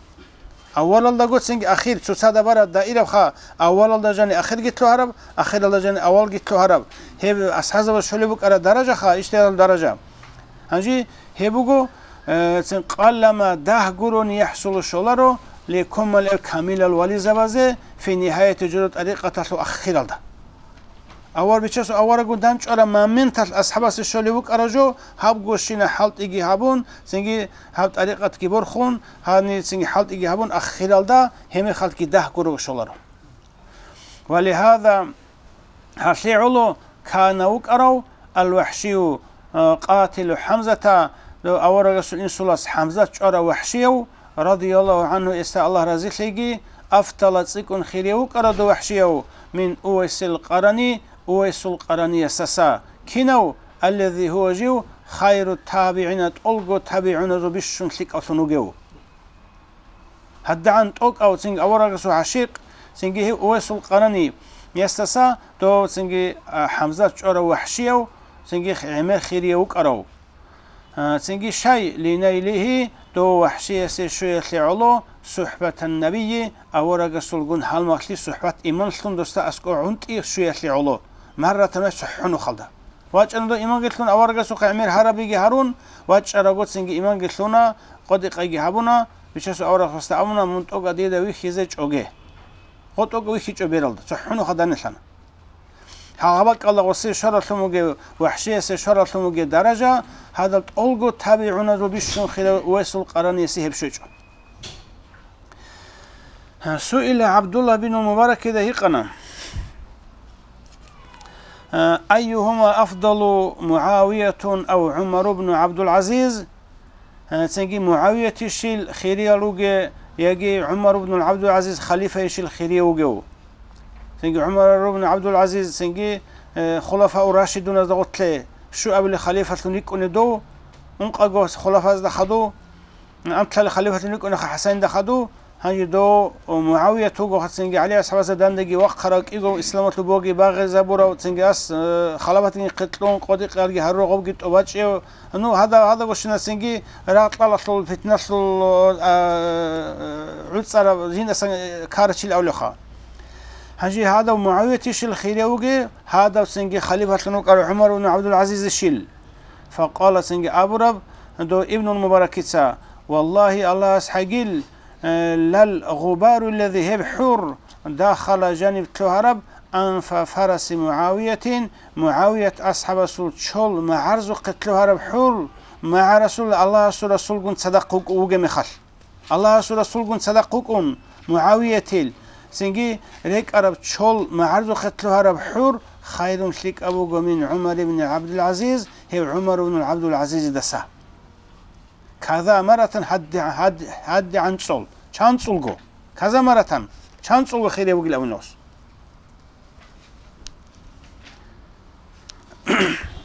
Аввалалдаго цинги ахир, цоцазда бараб даирабха, аввалалда жани ахирги лъугьараб, ахиралда жани аввалги лъугьараб. Гьеб асхӀазабаз щолеб букӀараб даражаха, иштягьал даража. Гьанже гьеб буго, э, цин قلما, дагь гурони, يحصل, щоларо, لكمال, камилал вализабазе, في النهاية, жо тӀарикъаталъул ахиралда. Авар Бичасул авараггун дандчӀвараб моменталъ асхӀабасе щолеб букӀараб жо, гьабго щинаб хӀалтӀиги гьабун, цинги гьаб тӀарикъатги борхун, гьаниб цинги хӀалтӀиги гьабун, ахиралда гьеб мехалъги дагь гуро щоларо. ولهذا, гьалъие гӀоло, كان, вукӀарав, الوحشي, а, قاتل حمزة, аварагасул инсулас ХӀамзат чӀварав ВахӀшияв, رضي الله عنه, гьесда Аллагь разилъеги, أفضل, цӀикӀкӀун хирияв вукӀарав дов ВахӀшияв, من أويس القرني, Увайсул Къараниясдаса. Кинав? الذي هو, жив, خير التابعين, тӀолго табигӀуназул бищун лъикӀавлъун вугев. ГьадигӀан тӀокӀав, цинги аварагасул гӀашикъ, цинги гьев Увайсул Къараниясдаса, дов цинги, а, ХӀамзат чӀварав ВахӀшияв, цинги гӀемер хирияв вукӀарав. А, цинги щай, لنيله, дов ВахӀшиясе щвеялъе гӀоло, صحبة النبي, аварагасулгун гьалмагълъи сухӀбат иманлъун досда аскӀов гӀунтӀи щвеялъе гӀоло, مرة, цохӀо нухалда. ВачӀана дов имангелъун аварагасухъе гӀемер гьарабиги гьарун, вачӀарагоцинги имангелъуна, къотӀи-къайги гьабуна, Бичасул аварагасда абуна: «Мун тӀокӀа дида вихьизе чӀоге». Гъо тӀокӀа вихьичӀо бералда, цохӀо нуха данилъана. Гьаб бакӀалда гъосе шаралъун вугев, вахӀшиясе шаралъун вугев даража, гьадал тӀолго табигӀуназул бищун хирав Увайсул Къараниясе гьеб щвечӀо. Суила ГӀабдулла бин Мубаракида гьикъана: «Айюгьума афдалу, МугӀавиятун ав ГӀумар ибн ГӀабдул-ГӀазиз?» Цинги МугӀавиятищил хириял вугев, яги ГӀумар ибн ГӀабдул-ГӀазиз халифайищил хирияв вугев? Цинги ГӀумар ибн ГӀабдул-ГӀазиз, цинги, э, хулафау рашидуназда гъорлъе щуабилеб халифалъун рикӀкӀунев дов, ункъаго хулафазда хадув, анлъабилеб халифалъун рикӀкӀунев ХӀасанида хадув, гьанже дов МугӀавият вуго, цинги ГӀали асхӀабасда дандаги вахъарав, кӀиго исламалъул боги багъизабурав, цинги ас, э, халафатги хъетлъун, къотӀи-къиялги гьарурав, гъобги тӀубачӀев, Ну, гьада-, гьадагощинасинги рагъ-кьалалъул, питналъул, а, гӀуцӀараб жиндасан карачил авлеха. Гьанже гьадав МугӀавиятищил хирияв вугев, гьадавцинги халифалъун вукӀарав ГӀумар ибн ГӀабдул-ГӀазизищил? Факъала, цинги абураб дов Ибнул Мубаракица: «Валлагьи, Аллагьас хӀайгил, э, лал гъубару лази, гьеб хӀур, дахала, жаниб лъугьараб, анфа фараси МугӀавиятин, МугӀавият асхӀабасул чол магӀарзухъе лъугьараб хӀур, магӀа Расул, Аллагьасул Расулгун цадахъ вукӀ-, вугеб мехалъ. Аллагьасул Расулгун цадахъ вукӀун, МугӀавиятил, цинги рекӀараб чол магӀарзухъе лъугьараб хӀур хайрун лъикӀаб буго мин ГӀумар ибн ГӀабдул-ГӀазиз, гьев ГӀумар ибн ГӀабдул-ГӀазизидаса». Каза маратан, гьадди-, гьадди-, гьадигӀан цӀол, чан цӀулго? Каза маратан, чан цӀулго хирияв вугилан гьес?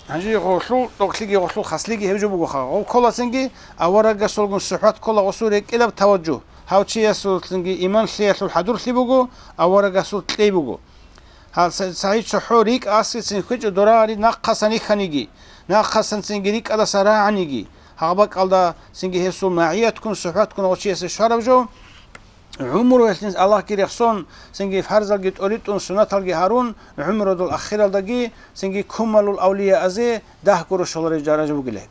Гьанже гъолъул, тӀокӀлъиги гъолъул хаслъиги гьеб жо бугоха. Гъов кколацинги аварагасулгун сухӀбат ккола, гъосул рекӀелаб таважжугь. Гьав чиясулцинги иман лъиялъул хӀадурлъи буго, аварагасул кьей буго. Гьал са-, сагӀи цохӀо рикӀ аскицин хӀечӀо дорари нахъасан ихьаниги, нахъасанцинги рикӀкӀадаса рагӀаниги, гьаб бакӀалда цинги гьесул магӀиятккун, сухӀбатккун гъов чиясе щвараб жо, гӀумру гьелъин Аллагьги рехсон, цинги фарзалги тӀоритӀун, суннаталги гьарун, гӀумрудул ахиралдаги цинги кумалул авлияазе дагь гуро щолареб даража бугила.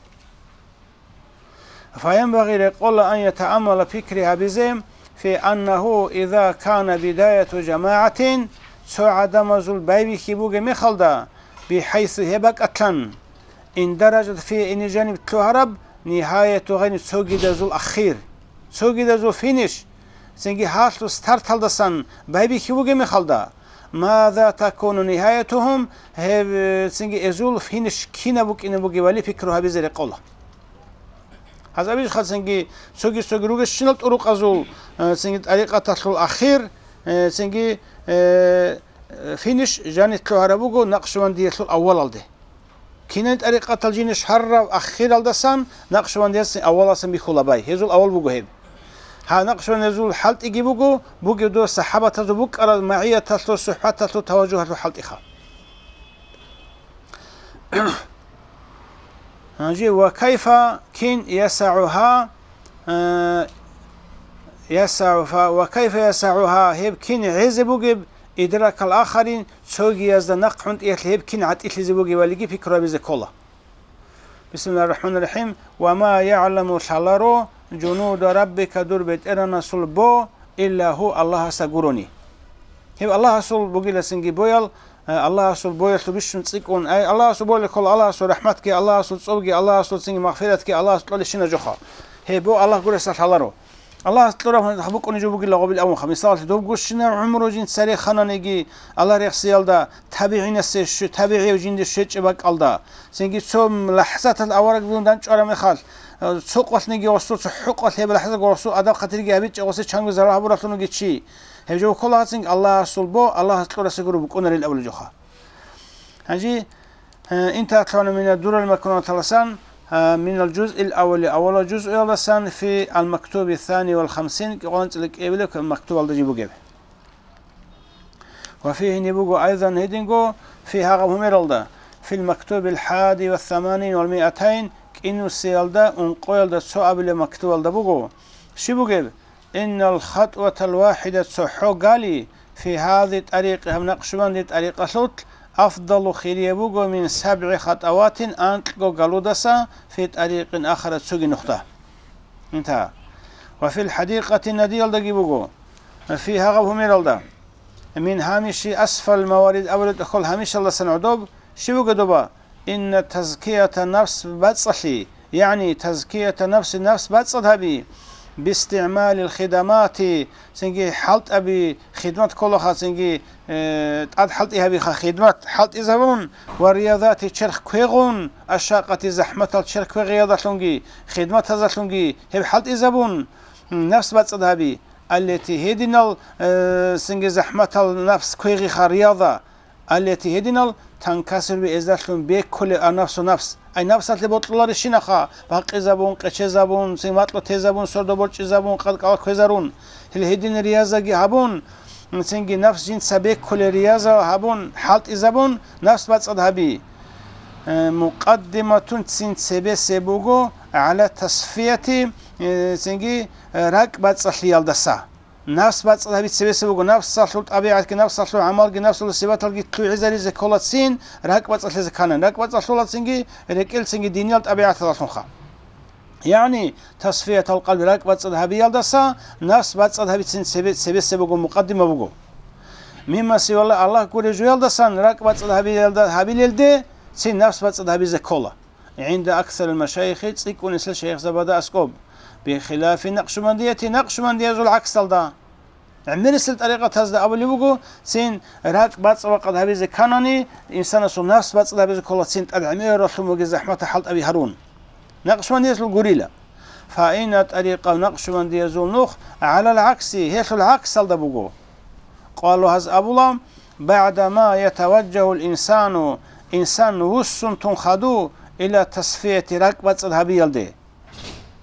Фаянбагъи, рекъола, ан ятааммала, пикри гьабизе, фи аннагьу иза кана бидаяту жамагӀатин, цо гӀадамазул байбихьи бугеб мехалда, бихӀайсу, гьеб бакӀалъан, ин даражат фи, гьенир жаниб лъугьараб, нигьаяту гъайни, цогидазул ахир, цогидазул финиш, цинги гьалъул старталдасан байбихьи бугеб мехалда, маза такуну нигьаятугьум, гьеб, цинги эзул финиш кинаб букӀине бугебали пикру гьабизе рекъола. Гьазабищха цинги цоги-цоги ругещинал тӀурукъазул, э, цинги тӀарикъаталъул ахир, э, цинги, э, финиш жаниб лъугьараб буго Накъшбандиялъул аввалалде. Кинани тӀарикъатал жиниш гьаррав ахиралдасан Накъшбандиясин авваласан бихьула бай. Гьезул аввал буго гьеб. Гьа, Накъшбандиязул хӀалтӀиги буго, бугеб доб сахӀабатазул букӀараб магӀияталъул, сухӀбаталъул, таважжугьалъул хӀалтӀиха. Гьанже ва кайфа кин ясагӀугьа, э, ясагӀу-, фа-, ва кайфа ясагӀугьа, гьеб кин гӀезе бугеб, идракал ахарин, цогиязда нахъ гӀунтӀиялъе гьеб кин гӀатӀилъизе бугебалиги пикру гьабизе ккола. Бисмиллагьир рахӀманир рахӀим. Ва ма ягӀламу, лъаларо, жунуда раббика, дур БетӀергьанасул бо, илла гьу, Аллагьаса гурони. Гьеб Аллагьасул бугиласинги боял, э, Аллагьасул боялъул бищун цӀикӀкӀун, ай, Аллагьасул боялъул, Аллагьасул рахӀматги, Аллагьасул цӀобги, Аллагьасул цинги магъфиратги, Аллагьас кьолебщина жоха. Гьеб бо Аллагь гуресда лъаларо. Аллагьас кьураб букӀунеб жо бугила гъобил авунха. Мисалалъе, добгощинаб гӀумру жинца рехананиги, Аллагь рехсиялда табигӀинасе щ-, табигӀияв жинде щвечӀеб бакӀалда, цинги цо лахӀзаталъ авараг дун данчӀвараб мехалъ, э, цо къвалъниги гъосул, цо хӀукъалъ гьеб лахӀзатго гъосул адаб-хатирги гьабичӀеб, гъосе чанго зарал гьабуралъунги чи. Гьеб жо ккола гьацинги Аллагьасул бо, Аллагьас кьурасе гуро букӀунарил абулеб жоха. Гьанже, э, интахъана мина дурал макнунаталасан, э, минал жузъил аввали, аввалал жузъуялдасан, фи ал-мактуби сани вал хамсин, кӀикъоялда кӀиабилеб мактубалда жиб бугеб. Ва фигьи, гьениб буго, айзан, гьединго, фи, гьагъаб гьумералда, фил мактубил хӀади ва саманин вал миатайн, кӀинусиялда, ункъоялда цо абилеб мактубалда буго. Щиб бугеб? Иннал хатӀватал вахӀида, цохӀо гали, фи гьази тӀарикъи, гьаб Накъшбанди тӀарикъалъулъ, афдалу, хирияб буго, мин сабгӀи хатӀаватин, анкьго галудаса, фи тӀарикъин ахара, цоги нухда. Интагьа. Ва фил хӀадикъати, надиялдаги буго, фи, гьагъаб гьумералда, мин гьамиши асфал маварид абулеб тӀохьол гьамишалдасан гӀодоб, щиб буго доба? Инна тазкията нафс бацӀцӀалъи, ягӀни тазкията нафси нафс бацӀцӀад гьаби, бистигӀмалил хидамати, цинги хӀалтӀаби, хидмат кколаха, цинги, э, тӀад хӀалтӀи гьабиха, хидмат хӀалтӀизабун, ва риязати черх квегъун, ашшакъати захӀматал черх квегъиялдалъунги, хидматазалъунги гьеб хӀалтӀизабун, нафс бацӀцӀад гьаби, аллати гьединал, э, цинги захӀматал нафс квегъиха рияза, аллати гьединал танкасир би эздалъун беккулеб а нафсу нафс. Ай нафсалъе бокьуларищинаха, бакъизабун, къечезабун, цин вакьу тезабун, сордо борчӀизабун, къадкъала кквезарун. Гьел гьедин риязаги гьабун, цинги нафс жинца беккулел рияза гьабун, хӀалтӀизабун, нафс бацӀцӀад гьаби. Э, мукъаддиматун цин цебесеб буго, гӀала тасфияти, э, цинги, э, ракӀ бацӀцӀалъиялдаса. Нафс бацӀцӀад гьаби цебесеб буго, нафсалъул тӀабигӀатги, нафсалъул гӀамалги, нафсалъул сипаталги лъугӀизаризе кколацин, ракӀ бацӀцӀалъизе кканан. РакӀ бацӀцӀалъулацинги, рекӀелцинги диниял тӀабигӀаталдалъунха. ЯгӀни, тасфиятал къалби ракӀ бацӀцӀад гьабиялдаса, нафс бацӀцӀад гьабицин цебе-, цебесеб буго, мукъаддима буго. Мимма сивалла Аллагь гуреб жоялдасан ракӀ бацӀцӀад гьабиялда-, гьабилелде цин нафс бацӀцӀад гьабизе ккола. ГӀинда аксарил машайихи, цӀикӀкӀунесел шайихзабада аскӀоб, бихилафи накъшбандияти, накъшбандиязул гӀаксалда. ГӀемерисел тӀарикъатазда абулеб буго, цин ракӀ бацӀцӀад гьабизе кканани, инсанасул нафс бацӀцӀад гьабизе ккола цин тӀад гӀемералъун бугеб захӀматал хӀалтӀаби гьарун. Накъшбандиязул гурила. Фаинна тӀарикъа накъшбандиязул нух гӀалал гӀакси, гьелъул гӀаксалда буго. Къалу гьаз абула, багӀдама ятаваджагьул инсану, инсан вуссун тун хадув, ила тасфияти ракӀ бацӀцӀад гьабиялде.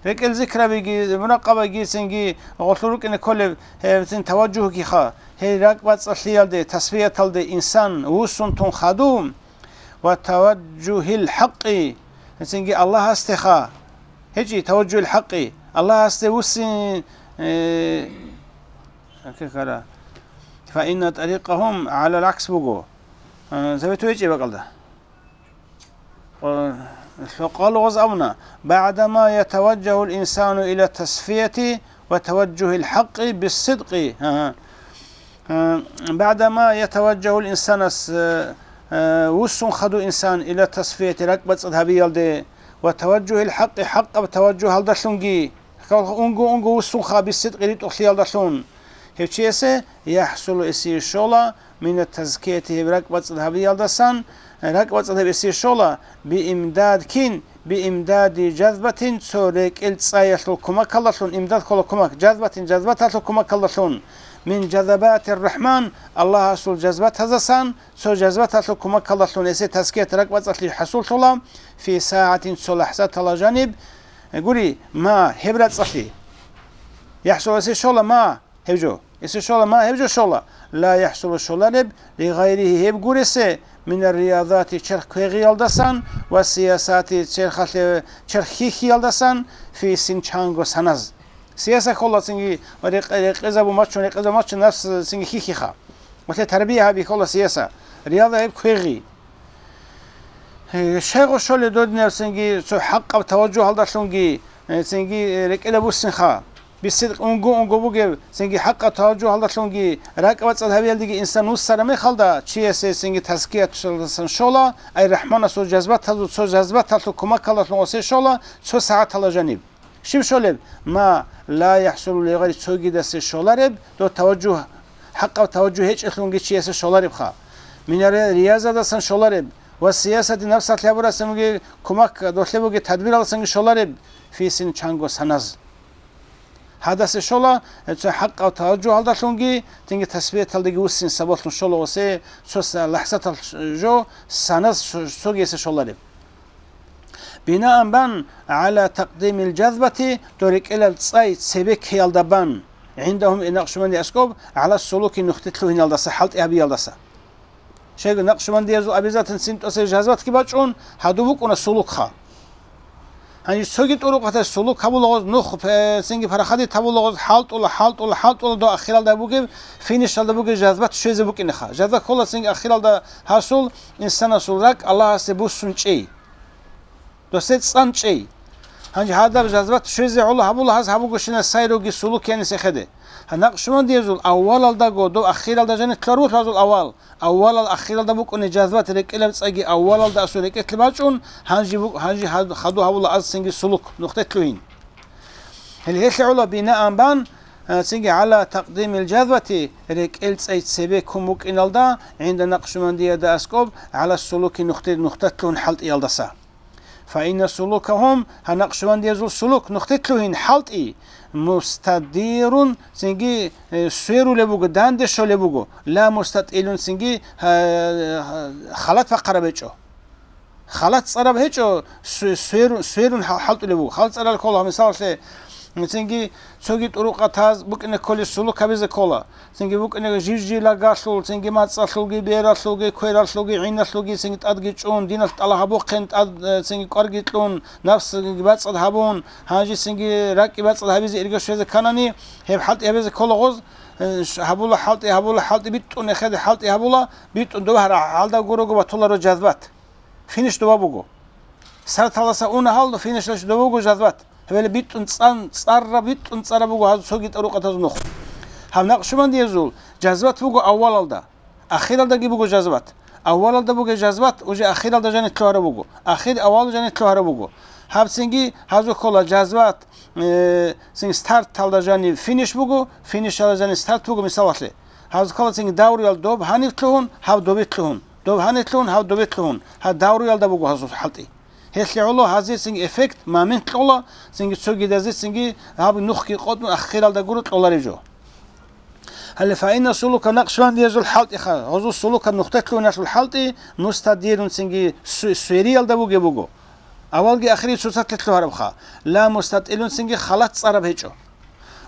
РекӀел зикрабиги, муракъабаги цинги гъолъул рукӀине кколеб, гьеб цин таваджугьгиха, гьей ракӀ бацӀцӀалъиялде, тасфияталде инсан вуссун тун хадув, ва таваджугьил хӀакъи, цинги Аллагьасдеха, гьечӀи таваджугьил хӀакъи, Аллагьасде вуссин, э, Как гьара. Фаинна тӀарикъагьум гӀалал гӀакс буго. А, завет гьечӀеб бакӀалда. Къо-, лъокъа лугъаз абуна, багӀдама ятаваджагьул инсану ила тасфияти ва таваджугьил хӀакъи биссидкъи. Ага. А, багӀдама ятаваджагьул инсанас, э, э, вуссун хадув инсан ила тасфияти ракӀ бацӀцӀад гьабиялде ва таваджугьил хӀакъи хӀакъаб таваджугьалдалъунги. Унго-унго вуссунха биссидкъи ритӀухълъиялдалъун. Гьев чиясе яхӀсулу эсие щола, мина тазкияти гьеб ракӀбацӀцӀад гьабиялдасан, ракӀбацӀцӀад гьеб эсие щола, биимдад кин, биимдади жазбатин цо рекӀел цӀаялъул кумакалдалъун, имдад ккола кумак, жазбатин жазбаталъул кумакалдалъун, мин жазабатир рахман, Аллагьасул жазбатазасан, цо жазбаталъул кумакалдалъун эсе тазкият ракӀбацӀцӀалъи хӀасуллъула, фи сагӀатин цо лахӀзатала жаниб, Гури, ма, гьеб рацӀцӀалъи. ЯхӀсулу эсе щола, ма, гьеб жо. Эсе щола, ма, гьеб жо щола. Ла яхӀсулу щолареб, ли гъайрихи гьеб гуресе, минар риязати черх квегъиялдасан ва сиясати черхалъе, черх хьихьиялдасан, фи син чанго саназ. Сияса холла цинги рекъе-, рекъезабу мачун, рекъезабу мачун, нафс цинги хьихьиха. Ва лъе тарбия гьаби холла сияса. Рияза гьеб квегъи. Э, щайго щолеб додинаб цинги цо хӀакъаб таваджугьалдалъунги, э, цинги, э, рекӀелаб буссинха. Бисидкъ унго-унго бугеб, цинги хӀакъаб таваджугьалдалъунги, ракӀбацӀцӀад гьавиялдеги инсан вуссараб мехалда, чиясе цинги тазкияталдасан щола, ай рахманасул жазбатазул цо жазбаталъул кумакалдалъун осе щола, цо сагӀатала жаниб. Щиб щолеб? Ма ла яхӀсулу ли гъайри цогидасе щолареб, дов таваджугь, хӀакъаб таваджугь гьечӀелъунги чиясе щоларебха. Минаре риязадасан щолареб ва сиясаде напсалъе гьабурасанги кумак, долъе бугеб тадбиралдасанги щолареб, фи син чанго саназ. Гьадасе щола, цо хӀакъаб таваджугьалдалъунги, тинги тасбияталдаги вуссин сабаблъун щола осе, цо са-, лахӀзатал жо саназ цогиясе щолареб. Бинаан бан гӀала такъдимил жазбати, дов рекӀелал цӀай цебе ккеялда бан, гӀиндагьум, э, накъшбанди аскӀоб, гӀала сулуки нухде лъугьиналдаса, хӀалтӀи гьабиялдаса. Щайгу накъшбандиязул абизатан цин тӀосе жазбатги бачӀун, гьадуб букӀуна сулукха. Гьанже цоги тӀурукъатас сулук гьабулагъоз нух, э, цинги парахадит гьабулагъоз хӀалтӀула, хӀалтӀула, хӀалтӀула до ахиралда бугеб, финишалда бугеб жазбат щвезе букӀинеха. Жазбат ккола цинги ахиралда гьасул инсанасул ракӀ Аллагьасде буссун чӀей. Досе цӀан чӀей. Гьанже гьадаб жазбат щвезе гӀоло гьабула гьаз гьабугощинаб сай руги сулук гьениса эхеде. Гьа, накъшбандиязул аввалалдаго дов ахиралда жаниб лъугьараб бугелъул авал, аввалал ахиралда букӀунеб жазбат рекӀелаб цӀайги аввалалда асул рекӀелъе бачӀун, гьанже бу-, гьанже гьад-, хадув гьабула аз цинги сулук нухде лъугьин. Гьел гьелъ гӀоло бинаан бан, а, цинги гӀала такъдимил жазбати, рекӀел цӀай цебе ккун букӀиналда, гӀинда накъшбандияда аскӀоб, гӀала сулуки нухде, нухде лъугьун хӀалтӀиялдаса. Фаинна сулукагьум, гьа накъшбандиязул сулук нухде лъугьин хӀалтӀи, мустадирун, цинги, э, сверулеб буго, данде щолеб буго, ла мустатӀилун, цинги, гьа-, халат бахъараб гьечӀо. Халат цӀараб гьечӀо, су-, сверу-, сверун хӀал-, хӀалтӀулеб буго. Халат цӀарал ккола, мисалалъе, цинги цоги тӀурукъатаз букӀине кколеб сулук гьабизе ккола. Цинги букӀине жив-жив лагалъул, цинги мацӀалъулги, бералъулги, квералъулги, гӀиналъулги, цинги тӀадги чӀун, диналъ тӀалаб гьабухъин тӀад, э, цинги кӀварги кьун, напсги бацӀцӀад гьабун, гьанже цинги ракӀги бацӀцӀад гьабизе ирга щвезе кканани, гьеб хӀалтӀи гьабизе ккола гъоз, э, ш-, гьабула хӀалтӀи, гьабула хӀалтӀи, битӀун эхеде хӀалтӀи гьабула, битӀун доб гьарагӀалда гурого батуларо жазбат. Финиш доба буго. Старталдаса уна гьал, финишлъа щвезе буго жазбат. Гьеб битӀун цӀан-, цӀарра, битӀун цӀараб буго гьазул цоги тӀурукъатазул нух. Гьаб накъшбандиязул жазбат буго аввалалда, ахиралдаги буго жазбат. Аввалалда бугеб жазбат уже ахиралда жаниб лъугьараб буго, ахир аввал жаниб лъугьараб буго. Гьабцинги гьазухъ ккола жазбат, э, цинги старталда жаниб финиш буго, финишалда жаниб старт буго, мисалалъе. Гьазухъ ккола цинги давруял доб гьаниб лъугьун, гьаб добид лъугьун, доб гьаниб лъугьун, гьаб добид лъугьун, гьаб давруялда буго гьазул хӀалтӀи. Гьелъие гӀоло гьазие цинги эффект, момент кьола, цинги цогидазе цинги гьаб нухги къотӀун ахиралда гуро кьолареб жо. Гьале фаинна сулука накъшбандиязул хӀалтӀиха, гьазул сулука нухде лъугьиналъул хӀалтӀи мустадирун цинги су-, свериялда бугеб буго. Авалги ахири цоцалъе лъугьарабха, ла мустатӀилун цинги халат цӀараб гьечӀо.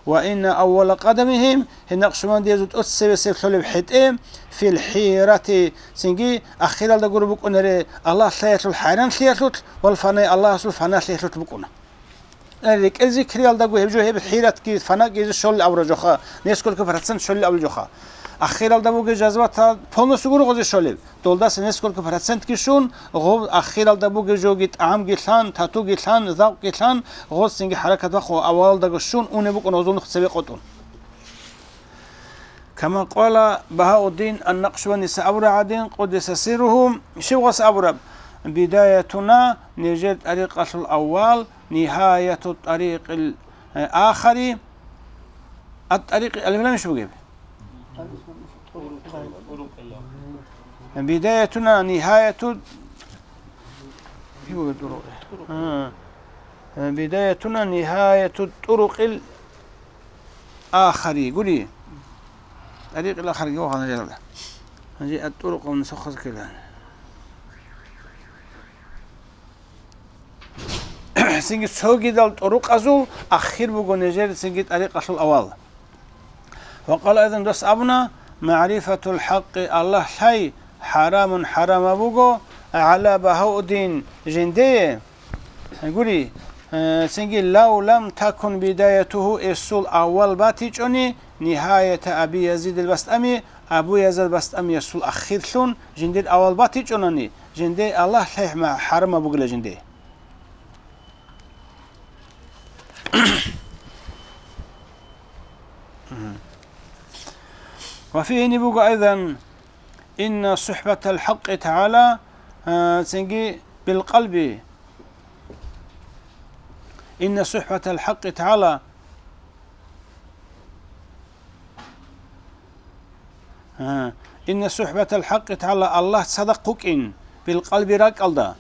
Ва инна аввала къадамихим, гьеб накъшбандиязул тӀоцебесеб лъолеб хӀетӀе, фил хӀирати, цинги ахиралда гуро букӀунаре Аллагь лъаялъул хӀайранлъиялъулъ вал фанай Аллагьасул фаналъиялъулъ букӀуна. Э, рекӀел зикриялдаго гьеб жо гьеб хӀиратги фанакги щолел абура жоха, несколько процент щолел абула жоха. Ахиралда бугеб жазбата полностью гуро гъозе щолеб. Долдаса несколько процентги щун, гъоб ахиралда бугеб жоги тӀагӀамги лъан, татуги лъан, завкъги лъан, гъоцинги хӀаракат бахъун авалалдаго щун унеб букӀун гъозул нух цебе къотӀун. Кама къала Багьауддин ан-Накъшбандиса абураб гӀадин, къуддиса сирругьу, щиб гъос абураб: «Бидаятуна», нижер тӀарикъалъул аввал, «Нигьаяту тӀарикъил, э, ахари», ат-тӀарикъи алиф-ламищ бугеб? Бидаятуна нигьаяту, бидаятуна нигьаяту тӀурукъил ахари гури. ТӀарикъил ахариги вахана жалда. Гьанже ат-тӀурукъ авун сохаз ккела. Цинги цогидал тӀурукъазул ахир буго нижер цинги тӀарикъалъул авал. Ва къала айзан дос абуна: «МагӀрифатул хӀакъи», Аллагь лъай, «хӀарамун», хӀарама буго, «гӀала Багьауддин», жиндие. Гури, э, цинги: «Лав лам такун бидаятугьу», эсул авал батичӀони, «нигьаята Аби Язидил Бастами», Абу Язид Бастамиясул ахирлъун жиндир авал батичӀонани, жинде Аллагь лъай хӀарама бугила жинде. Ва фигьи буго айзан, инна сухӀбатал хӀакъи тагӀала, а, цинги билкъалби, инна сухӀбатал хӀакъи тагӀала, А, инна сухӀбатал хӀакъи тагӀала, Аллагь цадахъ вукӀин, билкъалби ракӀалда.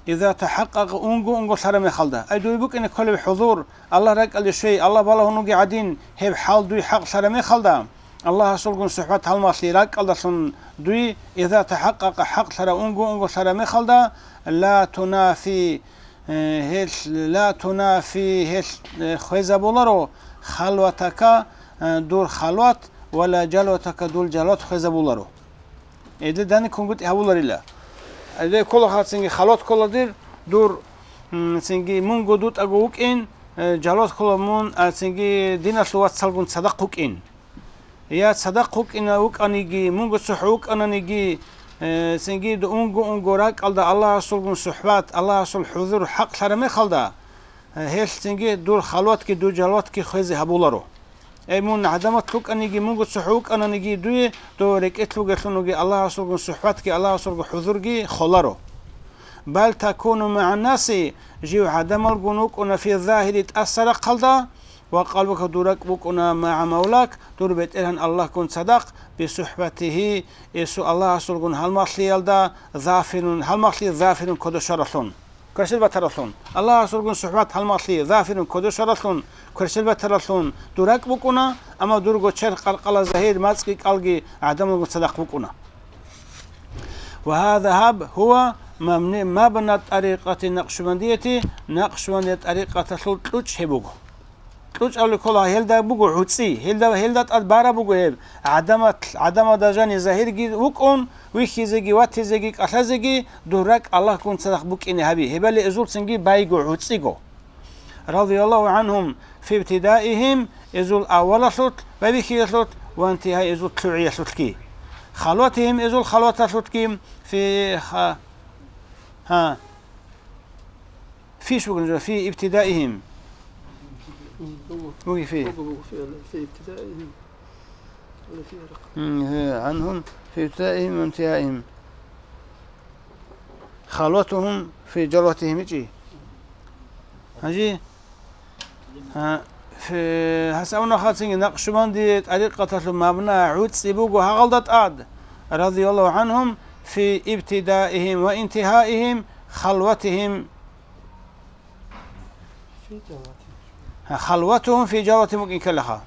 Иза тахӀакъкъакъа, унго-унго лъараб мехалда. Ай, дуе букӀине кколеб хӀузур, Аллагь ракӀалде щвей, Аллагь балагьун вугев гӀадин, гьеб хӀал дуе хӀакълъараб мехалда, Аллагьасулгун сухӀбат гьалмагълъи ракӀалдалъун дуе, иза тахӀакъкъакъа, хӀакълъараб унго-унго лъараб мехалда, ла тунафи, Э, гьел ла тунафи, гьел, э, хвезабуларо халватака, э, дур халват, ва ла жалватака, дул жалват хвезабуларо. Эде дани кунгутӀи гьабуларила. Эде ккола хацинги халват ккола дир, дур, м, цинги мунго дутӀаго вукӀин, э, жалват ккола мун, а, цинги диналъул вацалгун цадахъ вукӀин. Я цадахъ вукӀина-, вукӀаниги, мунго цохӀо вукӀананиги, э, цинги ду-, унго-унго ракӀалда Аллагьасулгун сухӀбат, Аллагьасул хӀузур хӀакълъараб мехалда, гьелъ цинги дур халватги дур жалватги хвезе гьабуларо. Эй, мун гӀадамат вукӀаниги, мунго цохӀо вукӀананиги дуе, дов рекӀелъ вугелъун вуги Аллагьасулгун сухӀбатги, Аллагьасулго хӀузурги холаро. Бал такуну магӀаннаси, жив гӀадамалгун вукӀуна фи загьири тӀаса рахъалда, ва къалбука дур ракӀ букӀуна магӀа мавлак, дур БетӀергьан Аллагьгун цадахъ, бисухӀбатигьи, эсу Аллагьасулгун гьалмагълъиялда, зафирун, гьалмагълъи зафирун кодошаралъун. Кверщел батаралъун. Аллагьасулгун сухӀбат гьалмагълъи, зафирун кодошаралъун, кверщел батаралъун дур ракӀ букӀуна, амма дурго черх къаркъала загьир мацӀги кӀалги гӀадамалгун цадахъ букӀуна. Ва гьаза гьаб гьува мабни-, мабна тӀарикъати накъшбандияти, накъшбандия тӀарикъаталъул кьучӀ гьеб буго. КьучӀ абулеб ккола, гьелда буго гӀуцӀи, гьелда, гьелда тӀад бараб буго гьеб. ГӀадамат-, гӀадамалда жаниб загьирги вукӀун, вихьизеги, ватизеги, кӀалъазеги дур ракӀ Аллагьгун цадахъ букӀине гьаби, гьебали эзулцинги байго гӀуцӀиго. Радияллагьу гӀанхум фи ибтидаихим, эзул аввалалъулъ ва вихьиялъулъ, ва интигьаи, эзул лъугӀиялъулъги. Халватихим, эзул халваталъулъги, фи ха-, гьа. Фиш бугин жо, фи ибтидаихим. Буги фи. Буго, буго фи, фи ибтидаихим. Вала фи рахъ. М, гье, гӀанхум фи ибтидаихим ва интигьаихим. Халватухум фи жалватихим ичӀи. Гьанже, гьа, фи-, гьас абуна хацинги, накъшбанди тӀарикъаталъул мабна гӀуцӀи буго гьагъалда тӀад, радияллагьу гӀанхум, фи ибтидаихим ва интигьаихим, халватихим. Гьа, халватухум фи жалватин букӀин ккелаха.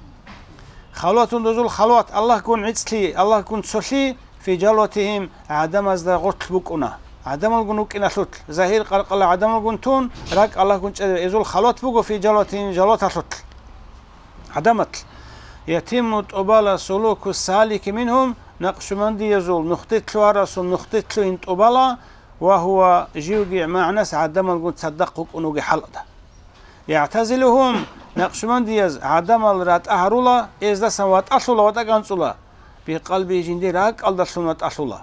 Халватун дозул халват, Аллагьгун гӀицӀлъи, Аллагьгун цолъи, фи жалватихим, гӀадамазда гъорлъ букӀуна. ГӀадамалгун вукӀиналъулъ, загьир къаркъала гӀадамалгун тун, ракӀ Аллагьгун чӀезаб, эзул халват буго фи жалватихим, жалваталъулъ. ГӀадамалъ. Ятимму тӀубала сулуку салики мингьум, накъшбандиязул нухде лъугьарасул нухде лъугьин тӀубала, ва гьува, живги магӀнас гӀадамалгун цадахъ вукӀун вугеб хӀалда. ЯгӀтазилухум, накъшбандияз гӀадамал ратӀа гьарула, эздасан ватӀалъула, ватӀа кӀанцӀула, бикъалби, жиндир ракӀалдалъун ватӀалъула.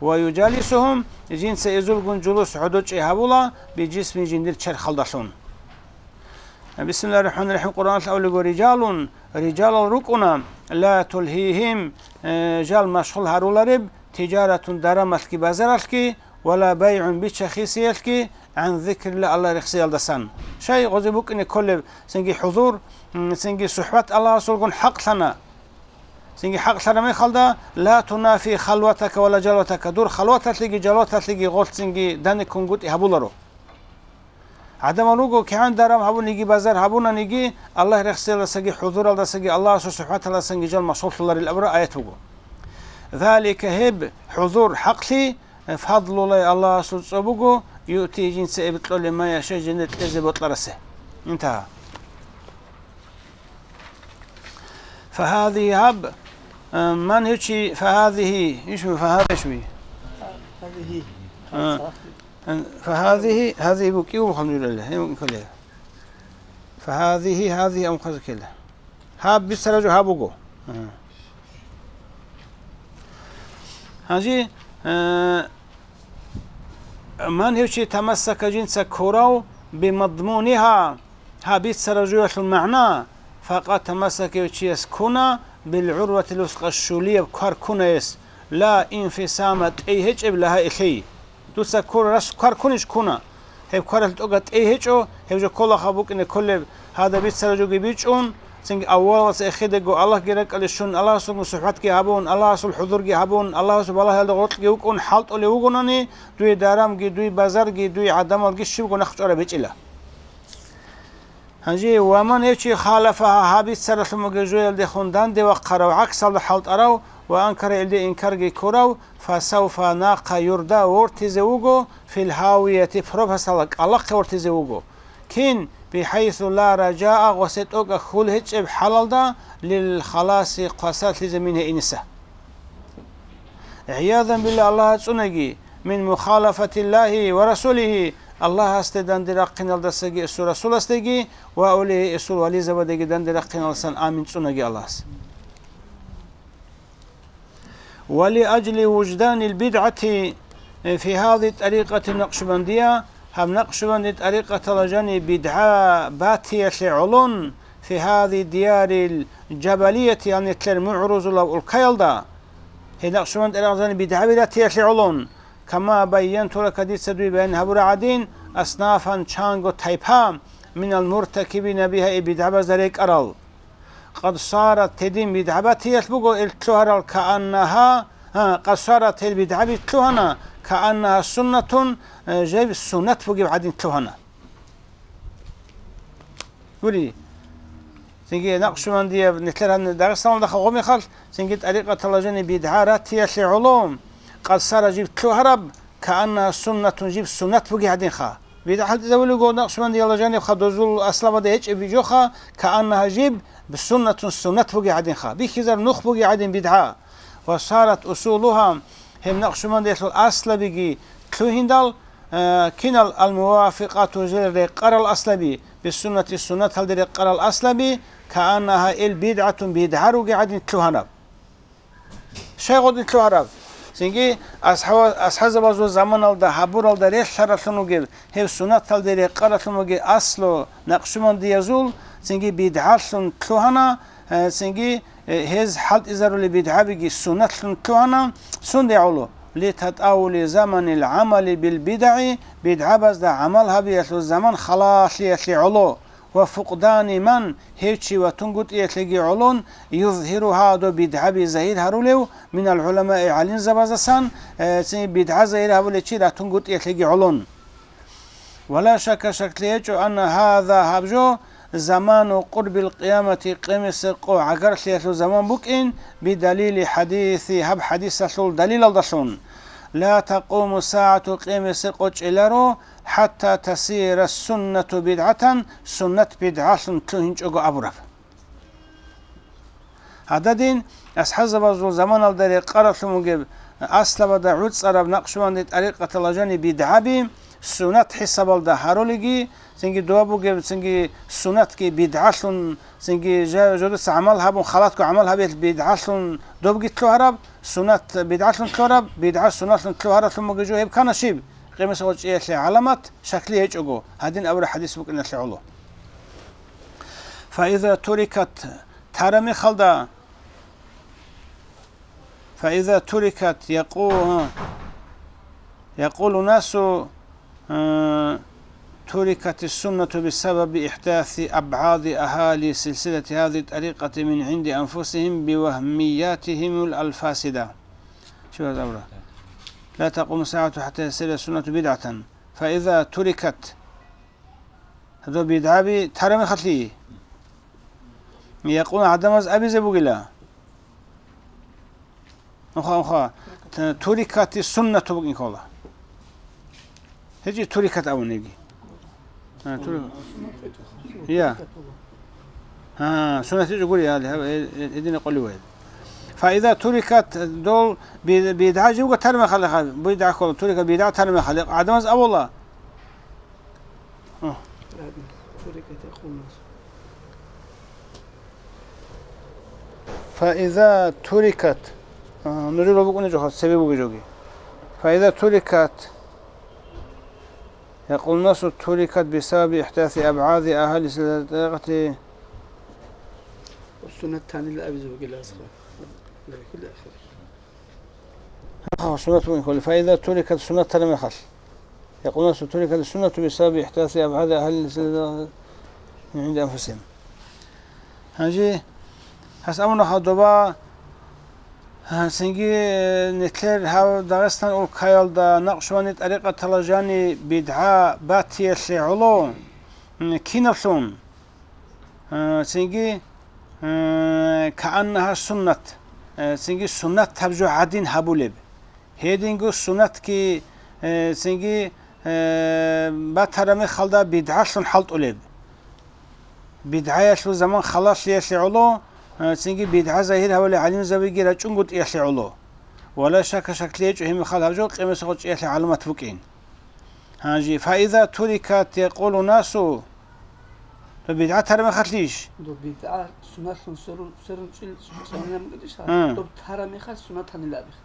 Ва южалисухум, жинца эзулгун жулус гӀодочӀи гьабула, бижисми, жиндир черхалдалъун. Бисмиллагьир рахӀманир рахӀим. Къуръаналъ абулего, рижалун, рижалал рукӀуна, ла тулгьигьим, э, жал машгъул гьарулареб, тижаратун, дарамалъги базаралъги, ва ла байгӀун, бича-хисиялъги, гӀан зикрилла, Аллагь рехсиялдасан. Щай гъозе букӀине кколеб цинги хӀузур, м, цинги сухӀбат Аллагьасулгун хӀакълъана. Цинги хӀакълъараб мехалда, ла тунафи халватака ва ла жалватака, дур халваталъеги жалваталъеги гъолъ цинги данде ккунгутӀи гьабуларо. ГӀадамал руго, кигӀан дарам гьабуниги, базар гьабунаниги, Аллагь рехсиялдасаги, хӀузуралдасаги, Аллагьасул сухӀбаталдасанги жал машгъуллъуларел абураб аят буго. Залика, гьеб хӀузур, хӀакълъи, фадлулай, Аллагьасул цӀоб буго, юъти, жинца эб кьолеб, ма яша, жинда кьезе бокьарасе. Интагьа. Фагьазигьи гьаб, а, ман гьев чи, фагьазигьи, иш ми, фагьаза иш ми? Гьазигьи. А, а, фагьазигьи, гьазигьи букӀи, алхамдулиллагь, гьев букӀи кколей. Фагьазигьи, гьазигьи амхъаза ккела. Гьаб бицараб жо гьаб буго. А. Гьанже, а, ман гьев чи тамассака жинца ккурав бимадмунигьа, гьаб бицараб жоялъул магӀна, факъат тамассака гьев чияс ккуна билгӀурватил вусакъа, щулияб квар ккуна гьес, ла инфисама, тӀей гьечӀеб, лагьа, илъей. Дуца ккур рас квар ккунищ? Ккуна. Гьеб кваралъ тӀоба тӀей гьечӀо, гьеб жо кколаха букӀине кколеб, гьадаб бицараб жоги бичӀчӀун, цинги аввалалдаса эхедаго Аллагьги ракӀалде щун, Аллагьасулгун сухӀбатги гьабун, Аллагьасул хӀузурги гьабун, Аллагьасул балагьалда гъоркьги вукӀун хӀалтӀулев вугони, дуе дарамги, дуе базарги, дуе гӀадамалги щибго нахъчӀвараб гьечӀила. Гьанже, ва ман гьев чи халафагьа, гьаб бицаралъун бугеб жоялдехун данде вахъарав, гӀаксалда хӀалтӀарав ва анкара, илде инкарги ккурав, фасавфа, нахъа, юрда, вортизе вуго, фил гьавияти, пропасталда, кӀкӀалахъе вортизе вуго. Кин? БихӀайсу ла ражаа, гъосе тӀокӀаб хьул гьечӀеб хӀалалда, лил халаси, хвасарлъизе, мингьа, иниса. ГӀиязан билла, Аллагьас цӀунаги, мин мухалафатиллагьи ва расулигьи, Аллагьасде данде рахъиналдасаги эсул Расуласдеги ва авлияи, эсул вализабадеги данде рахъиналдасан, амин цӀунаги Аллагьас. Ва ли ажли вужданил бидгӀати фи гьази тӀарикъати накъшбандия, Гьаб Накъшбанди тӀарикъатала жани бидгӀа батиялъе гӀолон, фи гьази диярил жабалияти, гьанилъер мугӀрузулаб улкаялда, гьеб Накъшбанди тӀарикъатала жани бидгӀаби ратиялъе гӀолон, кама байянту лака, дица дуе баян гьабураб гӀадин, аснафан, чанго тайпа, минал муртакибина биха, и бидгӀабазда рекӀарал. Къад сарат, гьедин бидгӀа батиялъ буго ил лъугьарал, кааннагьа, а, къад сарат, гьел бидгӀаби лъугьана, кааннагьа суннатун, э, жеб суннат бугеб гӀадин лъугьана. Гури, цинги Накъшбандияб нилъер гьанна Дагъистаналда хадуб мехалъ, цинги тӀарикъатала жани бидгӀа ратиялъе гӀоло, къад сара, жиб лъугьараб, кааннагьа суннатун, жиб суннат бугеб гӀадинха. БидгӀа хӀалтӀизабулего Накъшбандиялда жанибха, дозул аслабада гьечӀеб жоха, кааннагьа жиб суннатун, суннат бугеб гӀадинха. Бихьизар нух бугеб гӀадин бидгӀа. Ва сарат усулугьа, гьеб Накъшбандиялъул аслабиги лъугьиндал, э, кинал, ал-мувафикъату, жел рекъарал аслаби, бис-суннати, суннаталде рекъарал аслаби, кааннагьа ил бидгӀатун, бидгӀа ругеб гӀадин лъугьана. Щай гъодин лъугьараб? Цинги асхӀаба-, асхӀазабазул заманалда гьабуралда релълъаралъун вугеб, гьеб суннаталде рекъаралъун вугеб аслу накъшбандиязул, цинги бидгӀалъун лъугьана, э, цинги, э, гьез хӀалтӀизарулеб бидгӀабиги суннатлъун лъугьана, сунде гӀоло, литатӀавули заманил гӀамали бил бидагӀи, бидгӀабазда гӀамал гьабиялъул заман халалъиялъе гӀоло. Ва фукъдани ман, гьев чи ватунгутӀиялъеги гӀолон, юзгьиругьа, доб бидгӀаби загьир гьарулев, минал гӀуламаи, гӀалимзабаздасан, э, цин бидгӀа загьир гьабулев чи ратунгутӀиялъеги гӀолон. Ва ла шакка, шаклъи гьечӀо, анна гьаза, гьаб жо, заману къурбил къиямати, къемесеб къо гӀагарлъиялъул заман букӀин, бидалили хӀадиси, гьаб хӀадисалъул далилалдалъун. Ла такъуму сагӀату, къемесеб къо чӀеларо, хӀатта тасира суннату бидгӀатан, суннат бидгӀалъун лъугьинчӀого абураб. Гьададин, асхӀазабазул заманалда рекъаралъун вугеб, аслабада гӀуцӀараб накъшбанди тӀарикъатала жани бидгӀаби, суннат хӀисабалда гьарулеги, цинги дова бугеб, цинги суннатги бидгӀалъун, цинги жа-, жодоца гӀамал гьабун, халатго гӀамал гьабиялъ бидгӀалъун добги лъугьараб, суннат бидгӀалъун лъугьараб, бидгӀа суннатлъун лъугьаралъун бугеб жо гьеб ккана щиб? Къемесеб къо чӀеялъе гӀаламат, шаклъи гьечӀого, гьадин абураб хӀадис букӀиналъе гӀоло. Фаиза турикат, тара мехалда, фаиза турикат, якъу-, якъулу насу, а, турикатис суннату бисабаби ихӀдasi абгӀади агьали силсилати гьази тӀарикъати мин гӀинди анфусихим бивагьмиятихимул алфасида. Шо гьаб абура? Ла такъуму сагӀату хӀатта ясира суннату бидгӀатан. Фаиза турикат. Гьадаб бидгӀаби тара мехалъи. Якъун гӀадамаз абизе бугила. Уха, уха. Т-, турикати суннату букӀин ккола. Гьечи турикат абунеги. А, тури-, я. А, суннат гьечӀо гури, гьали, гьаб, э, э, эдина къоли вай. Фаиза турикат, дол би-, бидгӀа живго тар мехалиха, бидгӀа ккола, турикат бидгӀа тар мехалихъ, гӀадамаз авола. О. Турикат якъулу насу. Фаиза турикат. А, нужер букӀуна жоха, цебе буги жоги. Фаиза турикат. Якъулу насу турикат бисабаби ихӀдасы абгӀади агьали силатӀикъати. Суннат танил абизе бугила асха. Ла, ла, ла, ла. Гьа, суннат бугин кколи. Фаиза турикат, суннат тара мехалъ. Якъулу насу турикат суннату бисабаби ихӀдасы абгӀади агьали мин гӀинди анфусихим. Гьанже гьас абуна хадуба, гьансинги, э, нилъер гьав Дагъистан улкаялда накъшбанди тӀарикъатала жани бидгӀа батиялъе гӀоло, м, кинаблъун? Э, цинги, э, кааннагьа суннат, э, цинги суннат гьаб жо гӀадин гьабулеб. Гьединго суннатги, э, цинги, э, батара мехалда бидгӀалъун хӀалтӀулеб. БидгӀаялъул заман халалъиялъе гӀоло, э, цинги бидгӀа загьир гьавали гӀалимзабиги рачӀунгутӀиялъе гӀоло. Вала шакка, шаклъи гьечӀо, гьеб мехалъ гьаб жо къемесухъ чӀиялъе гӀаламат букӀин. Гьанже, фаиза турикат якъулу насу, то бидгӀа тара мехалъищ? До бидгӀа суннатлъун сверун, сверун чӀил чӀамилан букӀинчӀищ? Гьа. Доб тара мехалъ суннат гьанила абихъ.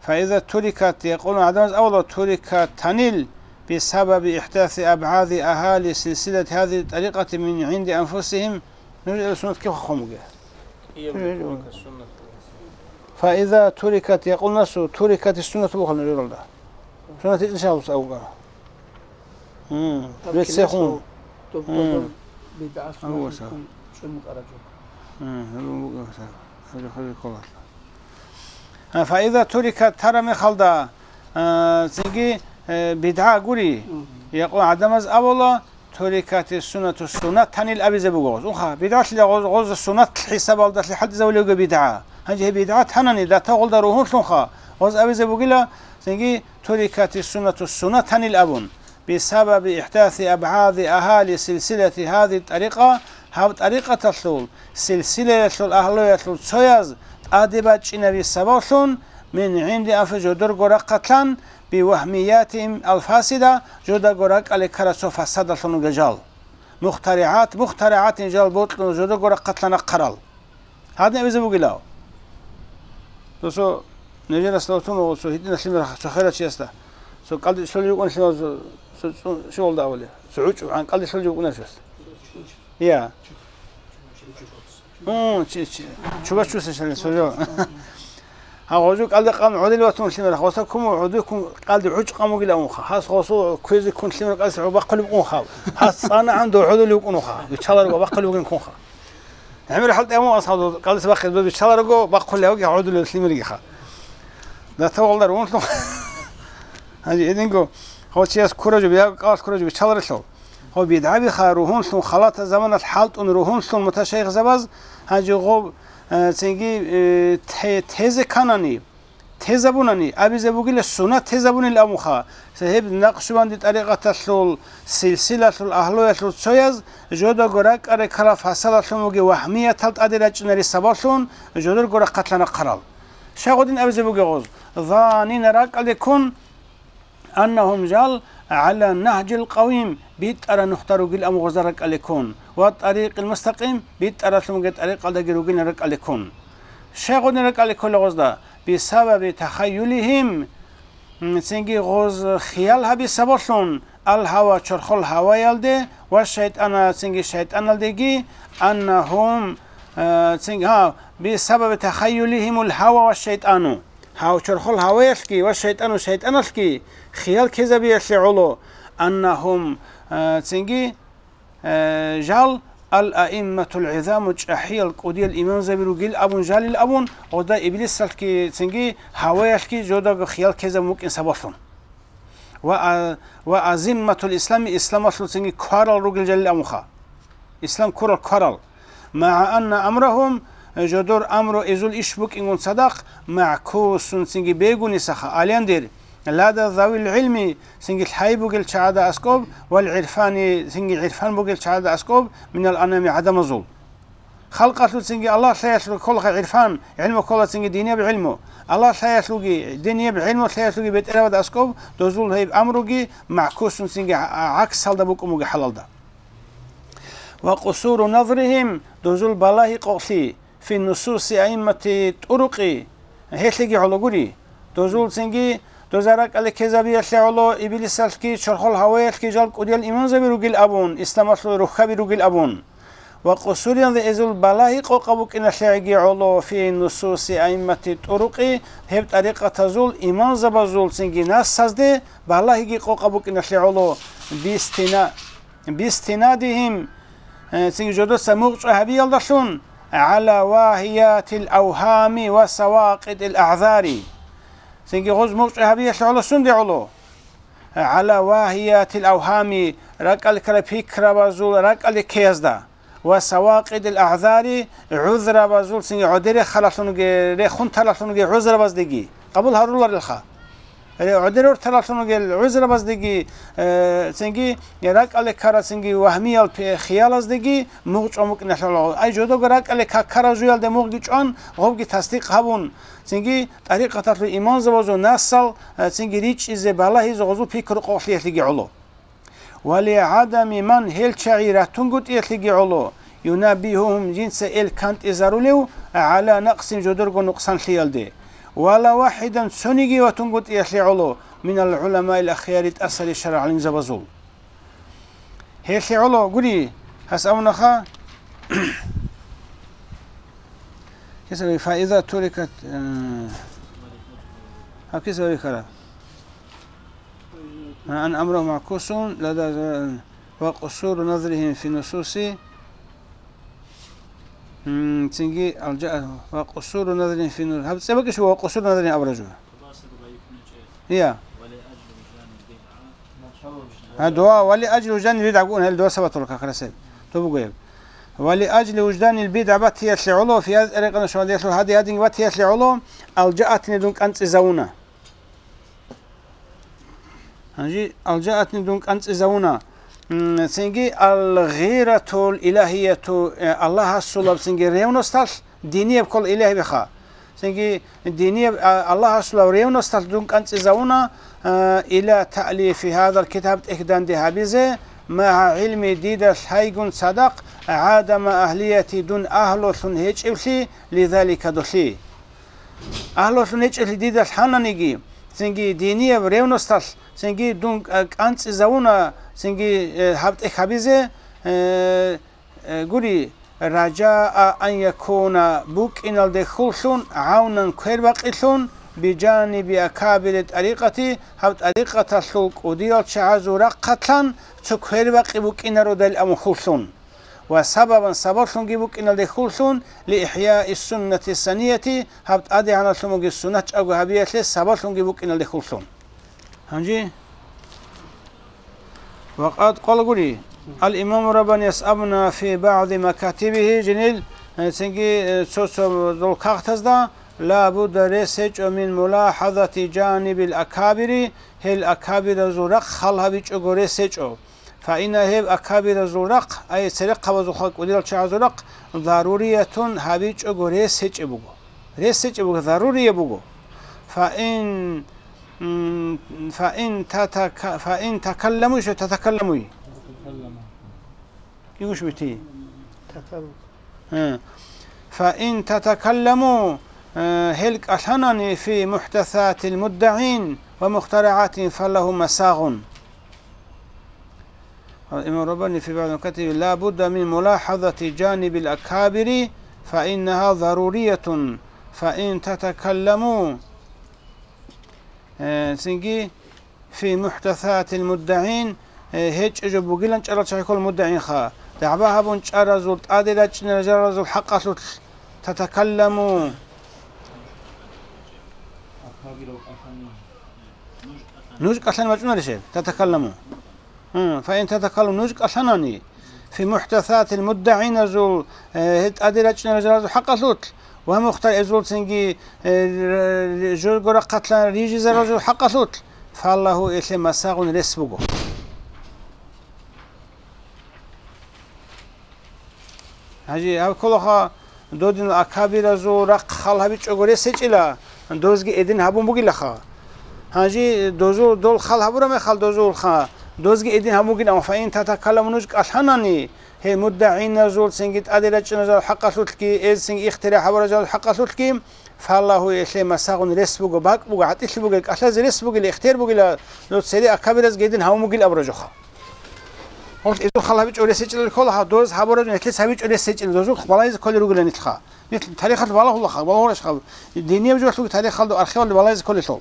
Фаиза турикат якъулу, гӀадамаз авала турикат танил, بسبب إحداث أبعاض أهالي سلسلة هذه الطريقة من عند أنفسهم. Нуж ил суннат кив хахъун бугеб? فإذا تركت, يقول الناس, تركت السنة бухъал нужералда. Суннат ицӀнищ абулеб? Гьаб рецехун. Гьаб ккола. Гьаб ккола. А, фаиза турикат тараб мехалда, а, цинги, э, бидгӀа гури, якъул гӀадамаз абула, турикати суннату, суннат танил абизе буго гъоз. Унха, бидгӀалъила гъоз, гъоз суннат хӀисабалдалъи хӀалтӀизавулев буго бидгӀа. Гьанже гьеб бидгӀа танани, датагъулда ругьунлъунха, гъоз абизе бугила, цинги турикати суннату, суннат танил абун. بسبب إحداث أبعاض أهالي سلسلة هذه الطريقة, гьаб тӀарикъаталъул, силсилаялъул агьлуялъул цояз тӀаде бачӀинаби сабаблъун, من عند أنفسهم, жодорго рахъалъан, بوهمياتهم الفاسدة, жодорго ракӀалде ккарал цо фасадалъун ругел жал. مخترعات, مخترعات жал бокьун жодорго рахъалъан рахъарал. Гьадин абизе бугилав? Досо нижера салаватун ва цо гьитӀина лъимер цо херачиясда. Цо кӀалдишлъулев вукӀун лъимер цо, цо, цо, щивалда авали. Цо гӀучӀ гӀан кӀалдишлъулев вукӀунарищас. Я. М, чи, чи. Чуба чуса шалин цо жо. Гьа, гъожу кӀалди къан гӀодил ватун лъимер, хоса куму гӀодуккун кӀалди гӀучӀ къамугила унха. Хас хосо квезе кун лъимер кӀалдиса гӀо бахъулеб унха. Хас цӀана гӀан догӀодулев вукӀун унха. Бичаларго бахъулев вугин кунха. ГӀемер хӀалтӀи аму асхӀаб кӀалдиса бахъи доб бичаларго бахъулев вуги гӀодулев лъимергиха. Датавалда ругьунлъун. Гьанже эдинго, гъо чияс ккуражу, я кӀалас ккуражу бичаларелъул. Гъо бидгӀабиха ругьунлъун, халата заманалъ хӀалтӀун ругьунлъун муташайихзабаз, гьанже гъо, э, цинги, э, те-, тезе канани, тезабунани, абизе бугила суннат тезабунил амуха, гьеб Накъшбанди тӀарикъаталъул, силсилалъул, агьлуялъул цояз, жодорго ракӀаре ккарал фасадалъун вуги вагьмиятал тӀаде рачӀинари сабаблъун, жодорго рахъалъан рахъарал. Щай гъодин абизе бугеб гъоз? Занина ракӀалде ккун, аннагьум жал гӀала нагьжил къавим, битӀара нухда ругил аму гъоза ракӀалде ккун, ва тӀарикъил мустакъим, битӀаралъунги тӀарикъалдаги ругин ракӀалде ккун. Щай гъодин ракӀалде ккола гъозда? Бисабаби тахайюлигьим, м, цинги гъоз хиял гьаби сабаблъун, ал гьава чорхол гьаваялде ва шайтӀана, цинги шайтӀаналдеги, аннагьум, э, цинги, гьа, бисабаби тахайюлигьимул гьава ва шайтӀану. Гьав чорхол гьаваялъги ва шайтӀану шайтӀаналъги хиял ккезабиялъе гӀоло, аннагьум, э, цинги, э, жал ал-аимматул гӀизаму, чӀахӀиял кӀудиял имамзаби ругил абун жалил абун, гъода иблисалъги цинги гьаваялъги жодаго хиял ккезабун букӀин сабаблъун. Ва а-, ва азимматул ислами, исламалъул цинги кварал ругил жалил абунха. Ислам ккурал кварал. МагӀа анна амрагьум, жодор амру изул иш букӀингун цадахъ, магӀкусун цинги бегунисаха, алендир, лада завил гӀилми, цинги лъай бугел чагӀада аскӀоб, вал гӀирфани, цинги гӀирфан бугел чагӀада аскӀоб, минал анами гӀадамазул. Халкъалъул цинги Аллагь лъаялъул кколаха гӀирфан, гӀилму ккола цинги динияб гӀилму. Аллагь лъаялъулги, динияб гӀилму лъаялъулги бетӀерабада аскӀоб, дозул гьеб амруги магӀкусун цинги гӀа-, гӀаксалда букӀун буго хӀалалда. Ва къусуру назрихим, дозул балагьи къокълъи, фи нусуси аиммати тӀурукъи, гьелъиги гӀоло гури, дозул цинги, доза ракӀалде ккезабиялъе гӀоло иблисалъги чорхол гьаваялъги жал кӀудиял имамзаби ругил абун, исламалъул рухьаби ругил абун. Ва къусуриянда эзул балагьи къокъа букӀиналъеги гӀоло фи нусуси аиммати тӀурукъи, гьеб тӀарикъатазул имамзабазул цинги нассазде балагьиги къокъа букӀиналъе гӀоло бистина-, бистинадихим, э, цинги жодоца мугъчӀва гьабиялдалъун, гӀала вагьиятил авгьами ва савакъитил агӀзари. Цинги гъоз мугъчӀва гьабиялъе гӀоло сунде гӀоло? ГӀала вагьиятил авгьами, ракӀалде ккарал пикрабазул ракӀалде ккеязда, ва савакъидил агӀзари, гӀузрабазул цинги гӀодере рехалалъунги, рехун таралъунги гӀузрабаздеги къабул гьаруларелха. Ре-, гӀодере рортаралъунги гӀузрабаздеги, э, цинги ракӀалде ккарал цинги вагьмиял пе-, хиялаздеги мугъ чӀван букӀиналъе гӀоло. Ай, жодого ракӀалде ккарал жуялде мугъги чӀван, гъобги тасдикъ гьабун, цинги тӀарикъаталъул имамзабазул нассал, э, цинги ричӀчӀизе, балагьизе гъозул пикру къокълъиялъеги гӀоло. Ва ли гӀадами ман, гьел чагӀи ратунгутӀиялъеги гӀоло, юнаббигьугьум, жинца эл кантӀизарулев, гӀала накъсин, жодорго нукъсанлъиялде. Ва ла вахӀидан, цониги ватунгутӀиялъе гӀоло, минал гӀуламаил ахяри, тӀасари шаргӀалимзабазул. Гьелъие гӀоло гури, гьас абунаха, кисаби фаиза турикат, э, гьаб кисаби кара. Ан амру макусун, лада, ва къусуру назрихим фи нусуси, м, цинги алжа-, ва къусуру назрихим фи нус-, гьаб цебакӀищ ва къусуру назрихим абражу. Я. А, дуа, вали ажли вужданил бидгӀа гуун, гьел дуа сабатула как раз гьеб. Доб буго гьеб. Вали ажли вужданил бидгӀа батиялъе гӀоло, фи гьаза тӀарикъана шавадиялъул гьади гьадинги батиялъе гӀоло, алжаатни дун кӀанцӀизавуна. Гьанже алжаатни дун кӀанцӀизавуна. М, цинги алгъиратул илагьияту, э, Аллагьасулаб цинги ревносталъ динияб ккола илагьибиха. Цинги динияб, а, Аллагьасулаб ревносталъ дун кӀанцӀизавуна, а, ила таълифи гьазал китаб тӀехь данде гьабизе, магӀа гӀилми дида лъайгун цадахъ гӀадама агьлияти дун агьлулъун гьечӀевлъи лизалика долъи. Агьлулъун гьечӀелъи дида лъананиги, цинги динияб ревносталъ, цинги дун, а, кӀанцӀизавуна, цинги, э, гьаб тӀехь гьабизе, э, э, гури, ражаа ан якуна, букӀиналдехуллъун, гӀавнан квербакъилъун, бижаниби акабири тӀарикъати, гьаб тӀарикъаталъул кӀудиял чагӀазул рахъалъан цо квербакъи букӀинародал амухуллъун. Ва сабабан сабаблъунги букӀиналдехуллъун, ли ихӀяи суннати санияти, гьаб тӀадегӀаналъумаги суннат чӀаго гьабиялъе сабаблъунги букӀиналдехуллъун. Гьанже ва къад къала гури, ал-имаму Раббанияс абуна фи багӀди макатибихи, жинил, э, цинги, э, цо-цо дол кагътазда, ла будда рес гьечӀо мин мулахӀазати жанибил акабири, гьел акабиразул рахъ хал гьабичӀого рес гьечӀо. Фаина гьеб акабиразул рахъ, ай церехъабазул халкъ кӀудиял чагӀазул рахъ, заруриятун гьабичӀого рес гьечӀеб буго. Рес гьечӀеб буго, зарурия буго. Фаин, м, фаин татака-, фаин такалламу, ишо татакалламуй. Кигуш бити? Татал. Гье. Фаин татакалламу, э, гьел кӀалъанани фи мухӀдасатил муддагӀин ва мухтарагӀатин фалагьу масагъун. Имам Раббани фи багӀди макатибихи, ла будда мин мулахӀазати жанибил акабири, фаиннагьа заруриятун, фаин татакалламу, э, цинги, фи мухӀдасатил муддагӀин, э, гьечӀеб жо бугилан чӀарал чагӀи ккола муддагӀинха. ДагӀба гьабун чӀаразул, тӀаде рачӀинарал жалазул хӀакъалъулъ татакалламу. Нуж кӀалъан вачӀунарищ гьеб? Татакалламу. Гьу, фаин татакалламу, нуж кӀалъанани, фи мухӀдасатил муддагӀиназул, э, гьел тӀаде рачӀинарал жалазул хӀакъалъулъ, ва мухтар эзулцинги, э, жого рахъалъан рижизаралъул хӀакъалъулъ, фаллагьу, гьелъе масагъун рес буго. Гьанже гьаб кколаха, додинал акабиразул рахъ хал гьабичӀого рес гьечӀила, дозги эдин гьабун бугилаха. Гьанже дозул дол хал гьабураб мехалъ дозулха, дозги эдин гьабун бугин, амма фаин татакалламу нуж кӀалъанани, гьел муддагӀиназул цинги тӀаде рачӀинарал хӀакъалъулъги, эзцинги ихтирахӀ гьабурал хӀакъалъулъги, фаллагьу, гьелъе масагъун рес буго, бакӀ буго, гӀатӀилъи буго, кӀалъазе рес бугила, ихтияр бугила, дол цере акабиразги эдин гьабун бугил абураб жоха. Гьелъ изул хал гьабичӀо рес гьечӀелал кколаха, доз гьабуразун гьелъес гьабичӀо рес гьечӀел, дозул балайзе кколел ругилан нилъха. Нилъ тарихалъ балагьулаха, балагьураш хаб. Динияб жоялъулги тарихалда, архивалда балайзе кколелъул.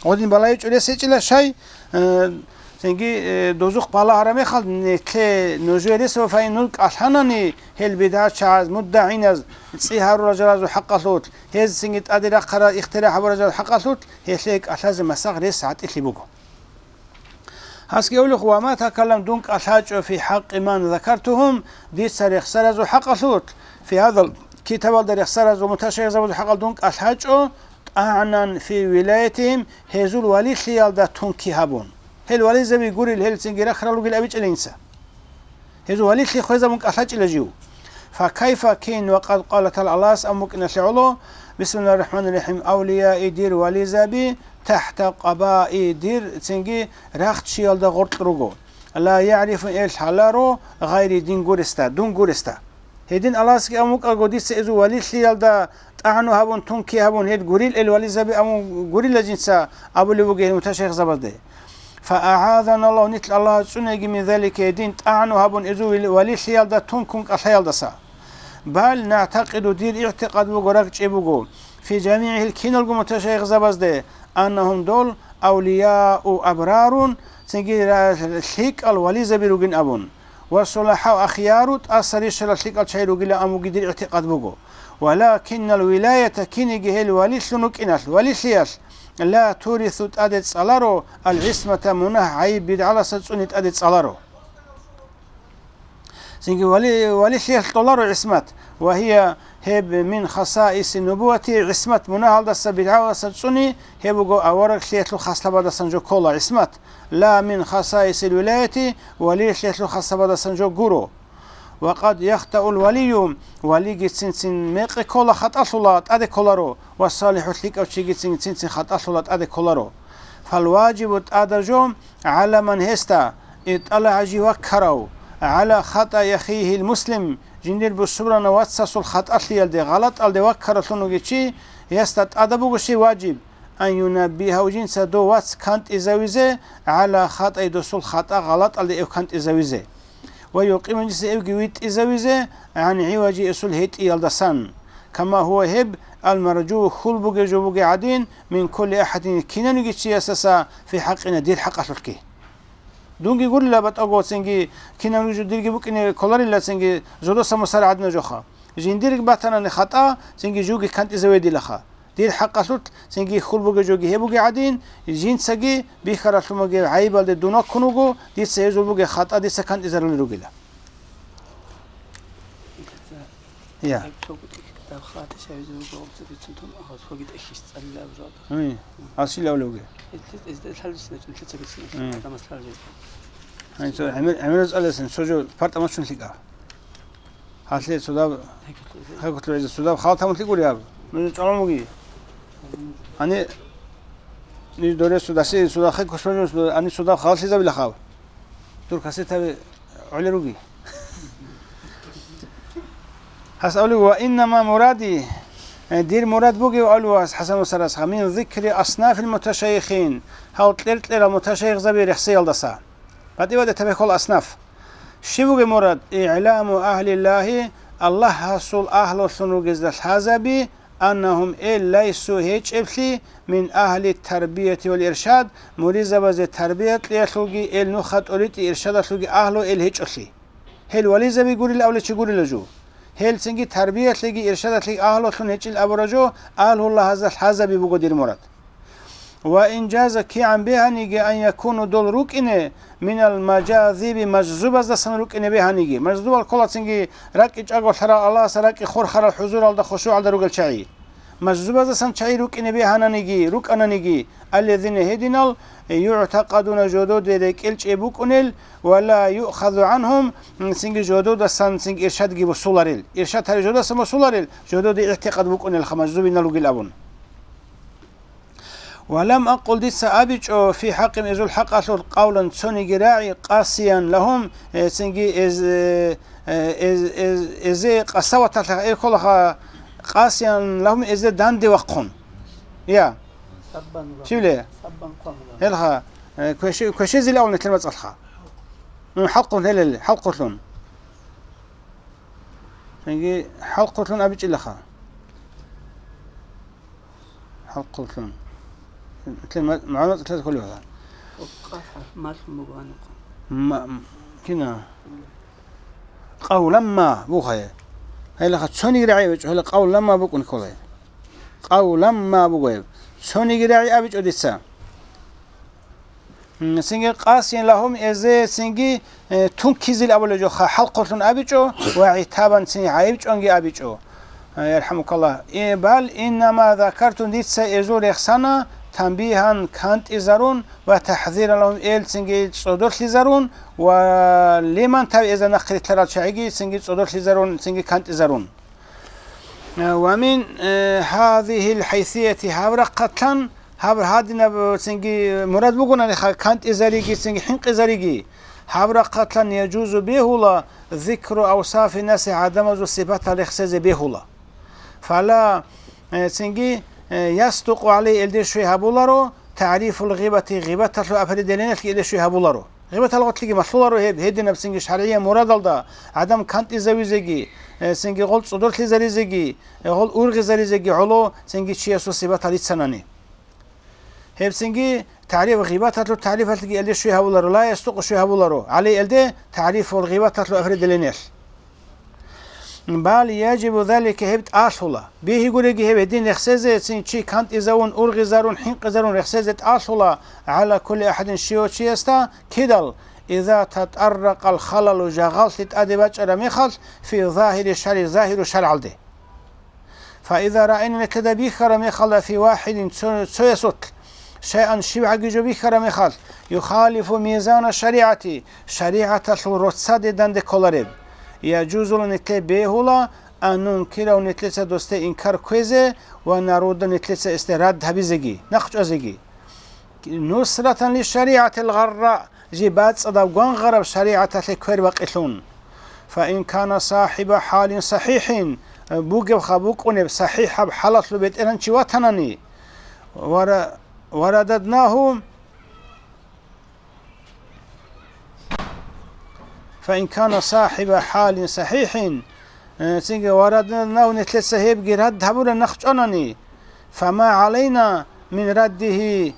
Гьедин балайчӀо рес гьечӀила шай, э, цинги, э, дозухъ балагьараб мехалъ, нилъе нужее рес ва фаин нуж кӀалъанани, гьел бидгӀачагӀаз, муддагӀиназ, цӀи гьарурал жалазул хӀакъалъулъ, гьез цинги тӀаде рахъарал ихтирахӀ гьабурал жалазул хӀакъалъулъ, гьелъе кӀалъазе масагъ рес гӀатӀилъи буго. Гьасги авлухъ, ва ма такаллам, дун кӀалъачӀо фи хӀакъи ман закартухум, дица рехсаразул хӀакъалъулъ, фи гьадал китабалда рехсаразул муташайихзабазул хӀакъалъ дун кӀалъачӀо, тӀагӀнан фи вилаятихим, гьезул валилъиялда тунки гьабун. Гьел вализаби гурил, гьел цинги рахъарал ругил абичӀила инса. Гьезул валилъи хвезабун кӀалъачӀила жив. Факайфа кин ва къад къала тал Аллагьас абун букӀиналъе гӀоло, бисмиллагьир рахӀманир рахӀим, авлияи, дир вализаби, тахӀта къабаи, дир цинги рахчиялда гъоркь руго. Ла ягӀрифу, эл лъаларо, гъайри, дин гуресда, дун гуресда. Гьедин Аллагьасги абун букӀаго, дица эзул валилъиялда тӀагӀну гьабун, тунки гьабун, гьел гурил эл вализаби абун гурила жинца абулеб буго гьел муташайихзабазде. ФагӀазаналлагьу, нилъ Аллагьас цӀунеги мин залика, гьедин тӀагӀну гьабун эзул вали-, валилъиялда тункун кӀалъаялдаса. Бал нагӀтакъиду, дир игӀтикъад буго, ракӀчӀеб буго, фи жамигӀигьил, киналго муташайихзабазде, аннагьум, дол, авлияу абрарун, цинги ра-, лъикӀал вализаби ругин абун. Ва салахӀау ахъяру, тӀаса рищарал лъикӀал чагӀи ругилан абуги дир игӀтикъад буго. Валакиннал вилаята, киниги гьел валилъун вукӀиналъ, валилъиялъ, ла турису, тӀаде цӀаларо, ал гӀисмата, мунагь, гӀайиб, бидгӀаласа цӀуни тӀаде цӀаларо. Цинги вали-, валилъиялъ кьоларо гӀисмат, ва гьия, гьеб, мин хасаиси нубуввати, гӀисмат мунагьалдаса, бидгӀаласа цӀуни, гьеб буго авараглъиялъул хаслабадасан жо ккола гӀисмат. Ла мин хасаисил вилаяти, валилъиялъул хаслабадасан жо гуро. Ва къад яхтаул валию, валиги цин-цин мекъи ккола, хатӀалъула, тӀаде кколаро, ва салихӀу, лъикӀав чиги цин-цин хатӀалъула, тӀаде кколаро. Фалважибу, тӀада жо, гӀала ман, гьесда, итӀала гьажи ваккарав, гӀала хатӀа яхийгьил муслим, жиндир бусурбанав вацасул хатӀалъиялде, гъалатӀалде ваккаравлъун вугев чи, гьесда тӀада буго щай важиб, ан юнаббигьагьу, жинца дов вац кантӀизавизе, гӀала хатӀай, досул хатӀа, гъалатӀалде эв кантӀизавизе. Ва юкъиму, жинца эвги витӀизавизе, гӀан гӀиважи, эсул гьетӀиялдасан. Кама гьува, гьеб, ал-маржу, хьул бугев жо бугеб гӀадин, мин кулли ахӀадин, кинавниги чиясаса, фи хӀакъина, дир хӀакъалъулъги. Дунги гурила батӀаго цинги, кинавниги жо дирги букӀине кколарила цинги, зодоса мусар гӀадина жоха. Жиндирги батанани хатӀа, цинги жуги кантӀизаведилаха. Дир хӀакъалъулъ цинги хьул бугев жоги гьеб бугеб гӀадин, жинцаги бихьаралъумаги гӀайибалде дун ваккун вуго, дица гьезул бугеб хатӀа дица кантӀизарулел ругила. Я. Гьуй. Асил авлевги. Гьанцо гӀемер-, гӀемер цӀалесин, цо жо партамачун лъикӀа. Гьалъе цодаб, хӀекутлъи гӀеза цодаб хал тамулъи гури гьаб. Нуж чӀвалан вуги. Ани, ниж доре цодаси, цодахъе кусмажус, ани цодаб халлъизабила хаб. Дур кассетаби гӀолер руги. Гьас авлу, ва иннама муради, э, дир мурад бугев авлу ас ХӀасан ва Сарасха, мин зикри аснафил муташайихин, гьал кьер-кьерал муташайихзаби рехсеялдаса. БатӀи-батӀи тапехъул аснаф. Щиб бугеб мурад? ИгӀламу агьлиллагьи, Аллагьасул агьлулъун ругезда лъазаби, аннагьум, эл лайсу, гьечӀеблъи, мин агьли тарбияти вал иршад, муридзабазе тарбиялъиялъулги, эл нуха тӀоритӀи иршадалъулги агьлу эл гьечӀолъи. Гьел вализаби гурила авлечи гурила жо. Гьел цинги тарбиялъеги иршадалъеги агьлулъун гьечӀил абура жо, агьлуллагьазда лъазаби буго дир мурад. Ва ин жаза, кигӀан бегьаниги, ан якуну, дол рукӀине, минал мажазиби, мажзубаздасан рукӀине бегьаниги. Мажзубал ккола цинги ракӀи чӀаголъарал, Аллагьасда ракӀи хурхарал, хӀузуралда, хушугӀалда ругел чагӀи. Мажзубаздасан чагӀи рукӀине бегьананиги, рукӀананиги, аллазина, гьединал, югӀтакъадуна, жододе рекӀелчӀеб букӀунел, ва ла юъхазу гӀанхум, цинги жододасан цинги иршадги босуларел. Иршад гьари жодасан босуларел, жододе игӀтикъад букӀунелха мажзубинал ругел абун. Ва лам акъул, дица абичӀо, фи хӀакъим, эзул хӀакъалъулъ, къавлан, цониги рагӀи, къасиян лагьум, э, цинги эз-, э, э, эз-, эз-, эзе къасаваталъа, э, кколаха, къасиян лагьум, эзе данде вахъун. Я. Саббан лагьум. Щиб ле? Саббан къавлан. Гьелха, э, квеши-, квешезила авун нилъер мацӀалъха. М, хӀалкъун гьелел, хӀалкъулъун. Цинги хӀалкъулъун абичӀилаха. ХӀалкъулъун. Ма-, магӀна цӀалъаз хъулиха. Къаф малъун буго гьанухъа. Ма-, м-, кина? Къавламма бугъай. Гьелаха цониги рагӀи абичӀо, гьела къавламма букӀун кколай. Къавламма бугояб. Цониги рагӀи абичӀо дица. М, цинги къасин лагьум эзе цинги, э, тункизил абулеб жо ха-, хӀалкъулъун абичӀо ва гӀитабан цинги гӀайибчӀванги абичӀо. Э, ярхӀамукаллагь. Э, бал иннама закартун дица эзул рехсана, танбигьан кантӀизарун ва тахӀзиран лагьум эл цинги цӀодорлъизарун ва лиман тав эза нахърилълъарал чагӀиги цинги цӀодорлъизарун, цинги кантӀизарун. Ва мин, э, гьазигьил хӀайсияти, гьаб рахъалъан, гьаб гьадинаб цинги мурад бугонаниха, кантӀизариги, цинги хӀинкъизариги, гьаб рахъалъан яжузу бегьула, зикру авсафи наси, гӀадамазул сипатал рехсезе бегьула. Фала Э, цинги, э, ясдукъу гӀалей, элде щвей гьабуларо, тагӀрифул гъибати, гъибаталъул определениялъги элде щвей гьабуларо. Гъибатал гъотлъиги малъуларо гьеб, гьединаб цинги шаргӀиял мурадалда гӀадан кантӀизавизеги, э, цинги гъол цӀодорлъизаризеги, э, гъол ургъизаризеги гӀоло цинги чиясул сипатал рицанани. Гьеб цинги тагӀриф, гъибаталъул тагӀрифалъги элде щвей гьабуларо, ла ясдукъу щвей гьабуларо, гӀалей элде тагӀрифул гъибаталъул определениялъ. Бал яжибу залика, гьеб тӀалъула. Бигьи гуреги гьеб гьедин рехсезе, цин чи кантӀизавун, ургъизарун, хӀинкъизарун рехсезе тӀалъула гӀала кулли ахӀадин, щивав чиясда, кидал, иза татӀарракъал халалу, жагъаллъи тӀаде бачӀараб мехалъ, фи загьири шаргӀи, загьиру шаргӀалде. Фаиза раайна, нилъеда бихьараб мехалда, фи вахидин, цо-, цоясулъ, шайан, щибгӀаги жо бихьараб мехалъ, юхалифу мизана шаригӀати, шаригӀаталъул роцаде данде кколареб, яжузу лана, нилъее бегьула, ан нункирагьу, нилъеца досде инкар кквезе, ва нарудда, нилъеца гьесде рад гьабизеги, нахъ чӀвазеги. Нусратан лишаригӀатил гъарра, жиб бацӀцӀадаб гвангъараб шаригӀаталъе квербакъилъун. Фаин кана сахӀиба хӀалин сахӀихӀин, бугебха букӀунеб сахӀихӀаб хӀалалъул бетӀергьан чи ватанани, вара-, варададнагьу, фаин кана сахӀиба хӀалин сахӀихӀин, э, цинги варададнагьу, нилъеца гьебги рад гьабураб нахъ чӀванани, фама гӀалайна мин раддигьи,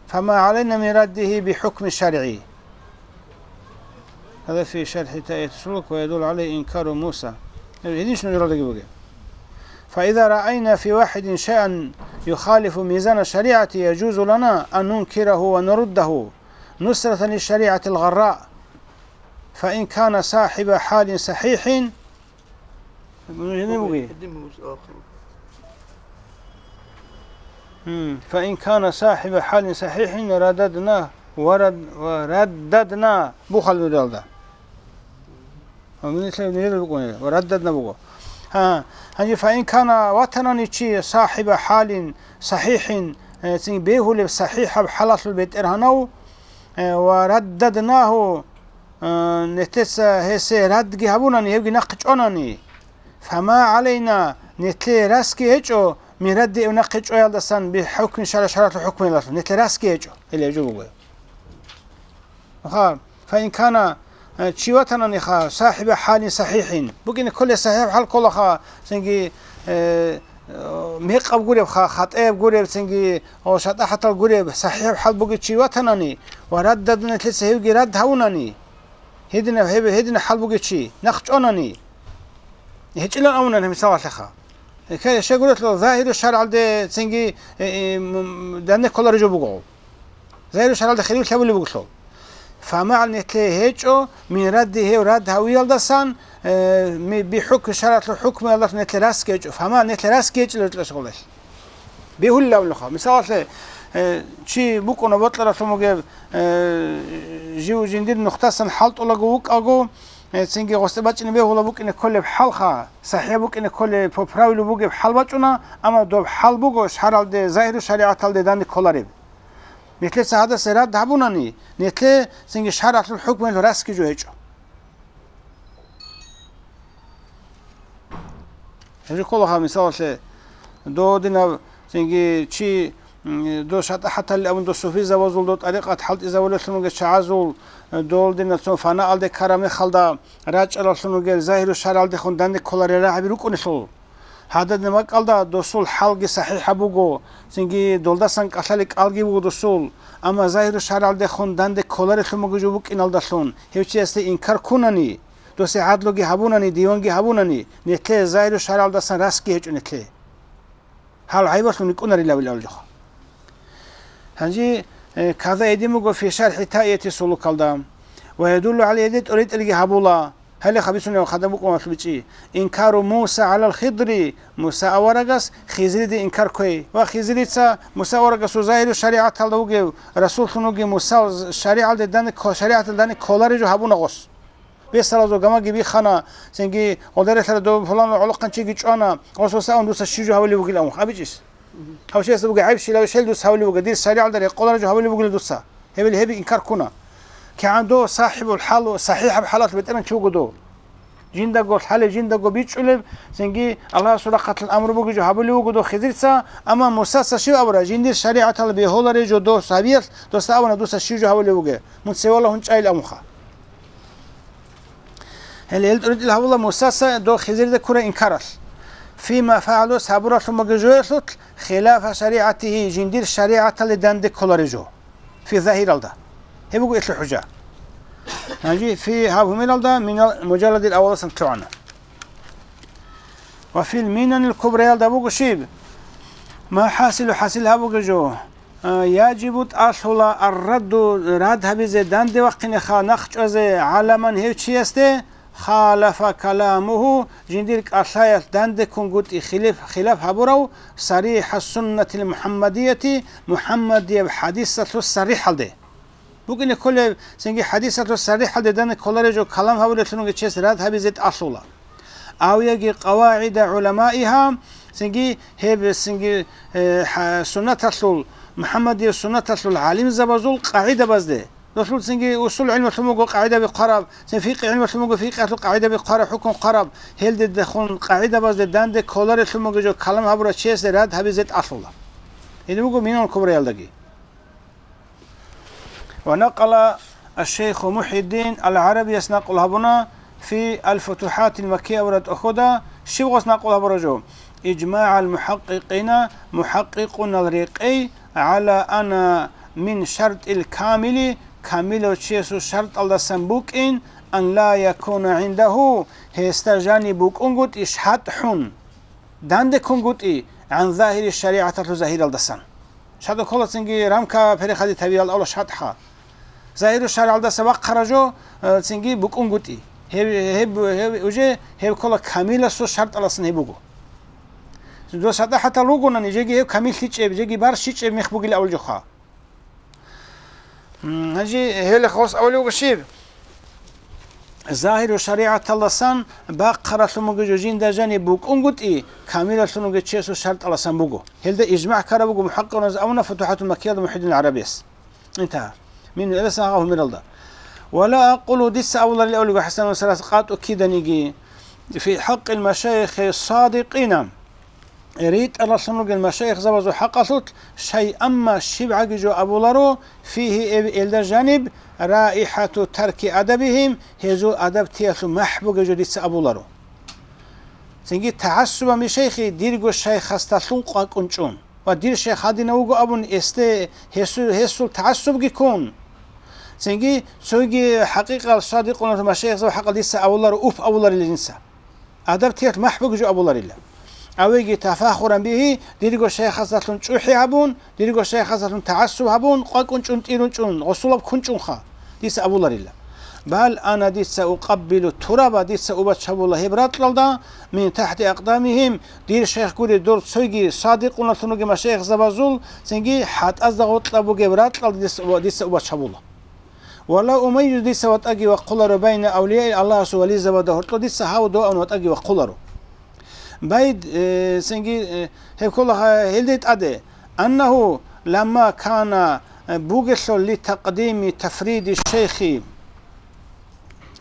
фама гӀалайна мин раддигьи бихӀукми шаргӀи. Гьаза фи шархӀи таити сулук ва ядуллу гӀалайгьи инкару Муса. Гьединщина журалдаги бугеб. Фаиза раайна фи вахидин шайан юхалифу мизана шаригӀати, яжузу лана ан нункирагьу ва наруддагьу, нусратан лишаригӀатил гъарра. Фаин кана сахӀиба хӀалин сахӀихӀин, Гьедин бугеб. Гьин, фаин кана сахӀиба хӀалин сахӀихӀин рададна ва рад-, ва раддадна бухъал нуралда. Ва мин ислам нижер букӀуни, ва раддадна буго. Гьа, гьанже фаин кана ватанани чи сахӀиба хӀалин сахӀихӀин, э, цин бегьулеб сахӀихӀаб хӀалалъул бетӀергьанав, э, ва раддаднагьу, э, нилъеца гьесие радги гьабунани, гьевги нахъ чӀванани, фама гӀалайна, нилъее расги гьечӀо, мин раддигьи нахъе чӀваялдасан бихӀукми шаргӀи, шаргӀалъул хӀукмуялдалъун, нилъее расги гьечӀо, гьеле гьеб жо буго. Ха, фаин кана, э, чи ватананиха, сахӀиба хӀалин сахӀихӀин, букӀине кколеб сахӀихӀаб хӀал кколаха, цинги, э, э, мекъаб гуребха, хатӀаяб гуреб, цинги, о, шатӀахӀатал гуреб, сахӀихӀаб хӀал бугев чи ватанани ва раддадна, нилъеца гьевги рад гьавунани, гьединаб, гьеб-, гьединаб хӀал бугев чи нахъ чӀванани, гьечӀилан абунани, мисалалъеха. Гьеб щайгурелъул, загьиру шаргӀалде цинги, э, э, м, данде кколареб жо буго. Загьиру шаргӀалде хирив лъабулеб бугелъул. ФамагӀал нилъее гьечӀо, мин радди, гьев рад гьавиялдасан, э, ми-, бихӀукми шаргӀалъул хӀукмуялдалъун нилъее расги гьечӀо. ФамагӀал нилъее расги гьечӀила гьечӀолъ. Бегьулилавлъуха. Мисалалъе, э, чи букӀуна бокьаралъун бугеб, э, жив жиндир нухдасан хӀалтӀулаго вукӀаго, э, цинги гъосда бачӀине бегьула букӀине кколеб хӀалха, сахӀихӀ букӀине кколеб, по правилу бугеб хӀал бачӀуна, амма доб хӀал буго шаргӀалде, загьиру шаригӀаталде данде кколареб. Нилъеца гьадаса рад гьабунани, нилъее цинги шаргӀалъул хӀукмуялъул расги жо гьечӀо. Гьеб жо кколаха, мисалалъе, додинаб цинги чи, м, дос шатӀахӀаталли абун, дос суфизабазул, дос тӀарикъат хӀалтӀизабулеллъун ругел чагӀазул, э, долдинаб цо фанаалде ккараб мехалда рачӀараллъун ругел, загьиру шаргӀалдехун данде кколарел рагӀаби рукӀунелъул. Гьададин бакӀалда досул хӀалги сахӀихӀаб буго, цинги долдасан кӀалъалел кӀалги буго досул, амма загьиру шаргӀалдехун данде кколарелъун буго жо букӀиналдалъун, гьев чиясде инкар ккунани, досе гӀадлуги гьабунани, диванги гьабунани, нилъее загьиру шаргӀалдасан расги гьечӀо нилъее. Гьал гӀайбалъун рикӀкӀунарилавил алжаха. Гьанже, э, каза гьедин буго фи шархӀи таияти сулукалда. Ва ядуллу гӀалайгьи, гьеде тӀоритӀелги гьабула. Гьале хабисунев хадаб букӀун валъубичӀи. Инкару Муса гӀалал Хидри, Муса аварагас Хизриде инкар кквей. Ва Хизрица Муса аварагасул загьиру шаригӀаталда вугев расуллъун вугев Муса шаригӀалде дани кко-, шаригӀаталда дани кколареб жо гьабуна гъос. Бесалазул гамаги бихана, цинги гъодаралъара дов пуланав гӀолохъанчиги чӀвана, гъос васаун дуца щиб жо гьавулев вугилан абичӀис. Гьав чиясда буго гӀайб щилаве, щел дус гьавулев вуго, дир шаригӀалда рекъолареб жо гьавулев вугилан дуца. Гьебил гьеб инкар ккуна. КигӀан дов сахӀибул хӀал, сахӀихӀаб хӀалалъ бетӀеран чи вуго дов. Жиндаго лъалеб, жиндаго бичӀчӀулеб, цинги Аллагьасул рахъалъан амру бугеб жо гьабулев вуго дов Хизрица, амма Мусаца щив абура, жиндир шаригӀаталда бегьулареб жо дос гьабиялъ, досда абуна, досда щив жо гьабулев вугеб, мун цеве валагьун чӀайилан абунха. Гьеле гьел тӀуритӀил гьабула Мусаца дов Хизрида ккураб инкаралъ. Фима фагӀалу, гьабуралъун бугеб жоялъулъ, хилафа шаригӀатигьи, жиндир шаригӀаталде данде кколареб жо. Фи загьиралда. Гьеб буго гьелъул хӀужа. Гьанже фи гьаб гьумералда минал мужалладил аваласан лъугӀана. Ва фил минанил кубраялда буго щиб? Ма хӀасилу, хӀасил гьабуге жо. А, яжибу, тӀалъула, аррадду, рад гьабизе, данде вахъинеха, нахъ чӀвазе, гӀаламан, гьев чиясде, халафа каламуху, жиндир кӀалъаялъ данде ккунгутӀи хилиф-, хилаф гьабурав сарихӀа суннатил МухӀаммадияти, МухӀаммадияб хӀадисалъул сарихӀалде. БукӀине кколеб, цинги хӀадисалъул сарихӀалде данде кколареб жо калам гьабулелъунги чияс рад гьабизе тӀалъула. Ав яги къавагӀида гӀуламаиха, цинги гьеб, цинги, э, хӀа-, суннаталъул, МухӀаммадияб суннаталъул гӀалимзабазул къагӀидабазде. Досул цинги усул гӀилмулъун буго къагӀидаби хъвараб, цин фикъи гӀилмулъун буго фикъиялъул къагӀидаби хъвараб, хӀукму хъвараб, гьелдедехун къагӀидабазде данде кколарелъун бугеб жо калам гьабурав чиясде рад гьабизе тӀалъула. Гьедин буго Минанул Кубраялдаги. Ва накъала аш-шейху МухӀиддин ал-ГӀарабияс накъул гьабуна фи Ал-ФутухӀатил Маккия аварагасда, щиб гъос накъул гьабураб жо? ИжмагӀал мухӀаккикъина, мухӀаккикъунал рекъей, гӀала анна мин шартӀил камили, камилав чиясул шартӀалдасан букӀин, ан ла якуна гӀиндагьу, гьесда жаниб букӀунгутӀи шатӀхӀун, данде ккунгутӀи, гӀан загьири шаригӀаталъул загьиралдасан. ШатӀ ккола цинги рамка переходить гьабиялда авла шатӀха. Загьиру шаргӀалдаса вахъараб жо, э, цинги букӀунгутӀи. Гьеб, гьеб, гьеб, уже гьеб ккола камиласул шартӀаласан гьеб буго. Дос шатӀахӀатал ругони, жеги гьеб камиллъичӀеб, жеги барщичӀеб мех бугила авлжоха. М, гьанже гьеле хос авлуго щиб? Загьиру шаригӀаталдасан бахъаралъун буго жо жинда жаниб букӀунгутӀи, камилалъун вугев чиясул шартӀаласан буго. Гьелда ижмагӀ ккараб буго мухӀаккикъуназ абуна ФутухӀатул Маккиялда МухӀиддин ГӀарабияс. Интагьа. Мин гӀеласан гьагъа гьумералда. Ва ла акъулу, дица абуларил авлиго ХӀасан ва Сарас къатӀу киданиги, фи хӀакъил машайихи садикъина. РитӀаралъун ругел машайихзабазул хӀакъалъулъ шай, амма щибгӀаги жо абуларо, фигьи, эб-, элда жаниб, раихӀату тарки адабигьим, гьезул адаб тиялъул махӀ бугеб жо дица абуларо. Цинги тагӀассубан бишайхи, дирго шайхасдалъун къвакӀун чӀун ва дир шайх гьадинав вуго абун, эсде гьесу-, гьесул тагӀассубги ккун. Цинги цоги хӀакъикъал садикъунал машайихзабазул хӀакъалъ дица абуларо, уф абуларила жинца. Адаб тиялъ махӀ бугеб жо абуларила. Авеги тафахуран бигьи, дирго шайхасдалъун чӀухӀи гьабун, дирго шайхасдалъун тагӀассуб гьабун, къвакӀун чӀун, тӀирун чӀун, гъусулаб ккун чӀунха, дица абуларила. Бал ана, дица укъаббилу тураба, дица убачабула гьеб ракьалда, мин тахӀти акъдамигьим, дир шайх гури дор цоги садикъуналъун ругел машайихзабазул, цинги хӀатӀазда гъоркьа бугеб ракьалда дица, дица убачабула. Ва ла умаййизу, дица ватӀаги вахъуларо, байна авлияи, Аллагьасул вализабазда гьоркьо дица гьав дов абун ватӀаги вахъуларо. Байд, э, цинги, э, гьеб ккола гьа-, гьелде тӀаде, аннагьу ламма кана, э, бугелъул ли такъдими тафриди шейхи,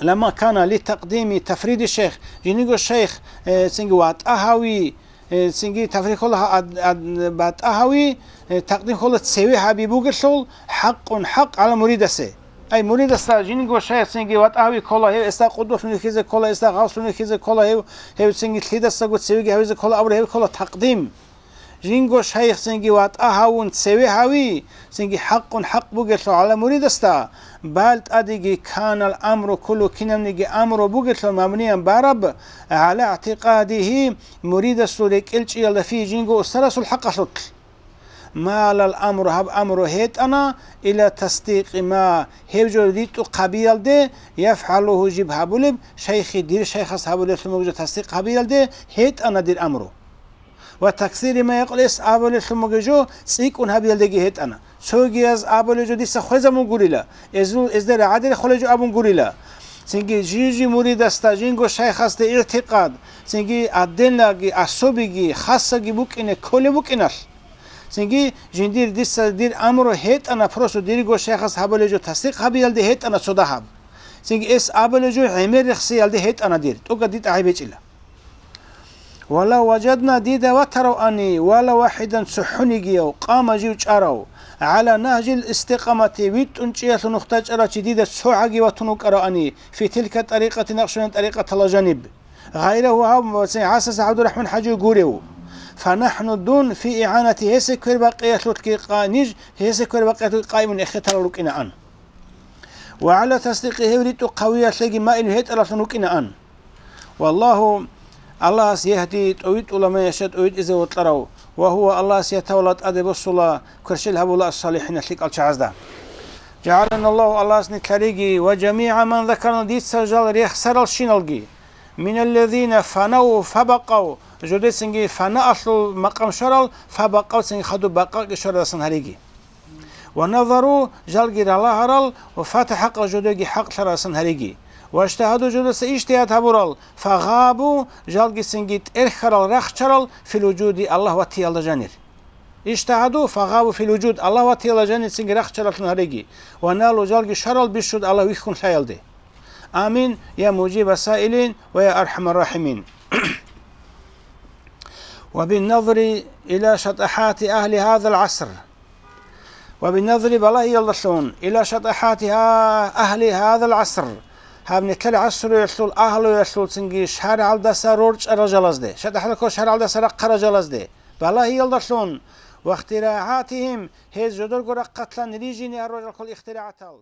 ламма кана ли такъдими тафриди шейх, жиниго шейх, э, цинги ватӀа гьави, э, цинги тафрихула гьа-, ад-, ад-, батӀа гьави, э, такъдим ккола цеве гьаби бугелъул, хӀакъун хӀакъ гӀала муридасе. Ай, муридасда жинго шайх цинги ватӀа гьави ккола, гьев эсда къудуслъун вихьизе ккола, эсда гъавслъун вихьизе ккола, гьев, гьев цинги лъидасаго цевеги гьавизе ккола абура, гьев ккола такъдим. Жинго шайх цинги ватӀа гьавун цеве гьави, цинги хӀакъун хӀакъ бугелъул гӀала муридасда, бал тӀадеги канал амру куллу, кинабниги амру бугелъул мабниян бараб, гӀала игӀтикъадигьи, муридасул рекӀел чӀиялда фи, жинго устарасул хӀакъалъулъ. Малал амру, гьаб амру гьетӀана, ила тасдикъи ма, гьев жо ритӀухъ гьабиялде, яфгӀалугьу, жиб гьабулеб, шайхи, дир шайхас гьабулеблъун бугеб жо тасдикъ гьабиялде гьетӀана дир амру. Ва таксири ма якъулес абулеблъун бугеб жо цӀикӀкӀун гьабиялдеги гьетӀана. Цогияз абулеб жо дица хвезабун гурила, эзул-, эзда рагӀаде рехулеб жо абун гурила. Цинги жи-жи муридасда, жинго шайхасда игӀтикъад, цинги отдельноги, особиги, хасаги букӀине кколеб букӀиналъ. Цинги жиндир дица дир амру гьетӀана, просто дирго шайхас гьабулеб жо тасдикъ гьабиялде гьетӀана цо дагьаб. Цинги эс абулеб жо гӀемер рехсиялде гьетӀана дир, тӀокӀаб дитӀа гьеб гьечӀила. «Ва лав важадна», дида ватаравани, «ва лав вахӀидан», цохӀонигияв, «къама», жив чӀарав, «гӀала нагьжил истикъамати», витӀун чӀиялъул нухда чӀарав чи дида цогӀаги ватун вукӀаравани, «фи тилка тӀарикъати», накъшбандиял тӀарикъаталда жаниб. «Гъайрагьу», гьав, цин гӀасас ГӀабдурахӀман ХӀажи гурев. «Фа нахӀну», дун, «фи игӀанати», гьесие квербакъиялъулъги къа-, ниж, гьесие квербакъиялъулъги къайимун эхетарал рукӀинаан. «Ва гӀала тасдикъи», гьев ритӀухъ гьавиялъеги маил гьетӀаралъун рукӀинаан. «Валлагьу», Аллагьас, «ягьди», тӀовитӀула, «ман яша», тӀовитӀизе вокьарав, «ва гьува», Аллагьас ятавала, тӀаде босула, кверщел гьабула, «ас-салихӀина», лъикӀал чагӀазда. «ЖагӀаланаллагьу», Аллагьас нилъ гьариги, «ва жамигӀа ман закарна», дица жал рехсаралщиналги, «миналлазина фанав фабакъав», жодецинги фанаалъул макъам щварал, «фабакъав», цинги хадуб бакъакъги щварадасан гьариги. «Ва назару», жалги ралагьарал, «ва фата хӀакъа», жодеги хӀакълъарасан гьариги. «Ва иштагьаду», жодаса иштигьад гьабурал, «фагъабу», жалгицинги тӀерхьарал, рахчарал, «фил вужуди», Аллагь ватиялда жанир. «Иштагьаду, фагъабу фил вужуд», Аллагь ватиялда жаницинги рахчараллъун гьариги. «Ва налу», жалги щварал, «бишшуд», Аллагь вихьун лъаялде. Амин, я мужиба саилин ва я архӀамар рахӀимин. «Ва бинназри иля шатӀахӀати агьли гьазал гӀаср». «Ва бинназри», балагьиялдалъун, «иля шатӀахӀати гьа-, агьли гьазал гӀаср», гьаб нилъер гӀасруялъул агьлуялъул цинги шаргӀалдаса рорчӀарал жалазде, шатӀахӀалъул шаргӀалдаса рахъарал жалазде, балагьиялдалъун, «ва ихтирагӀатигьим», гьез жодорго рахъалъан рижине гьарурал ихтирагӀатал.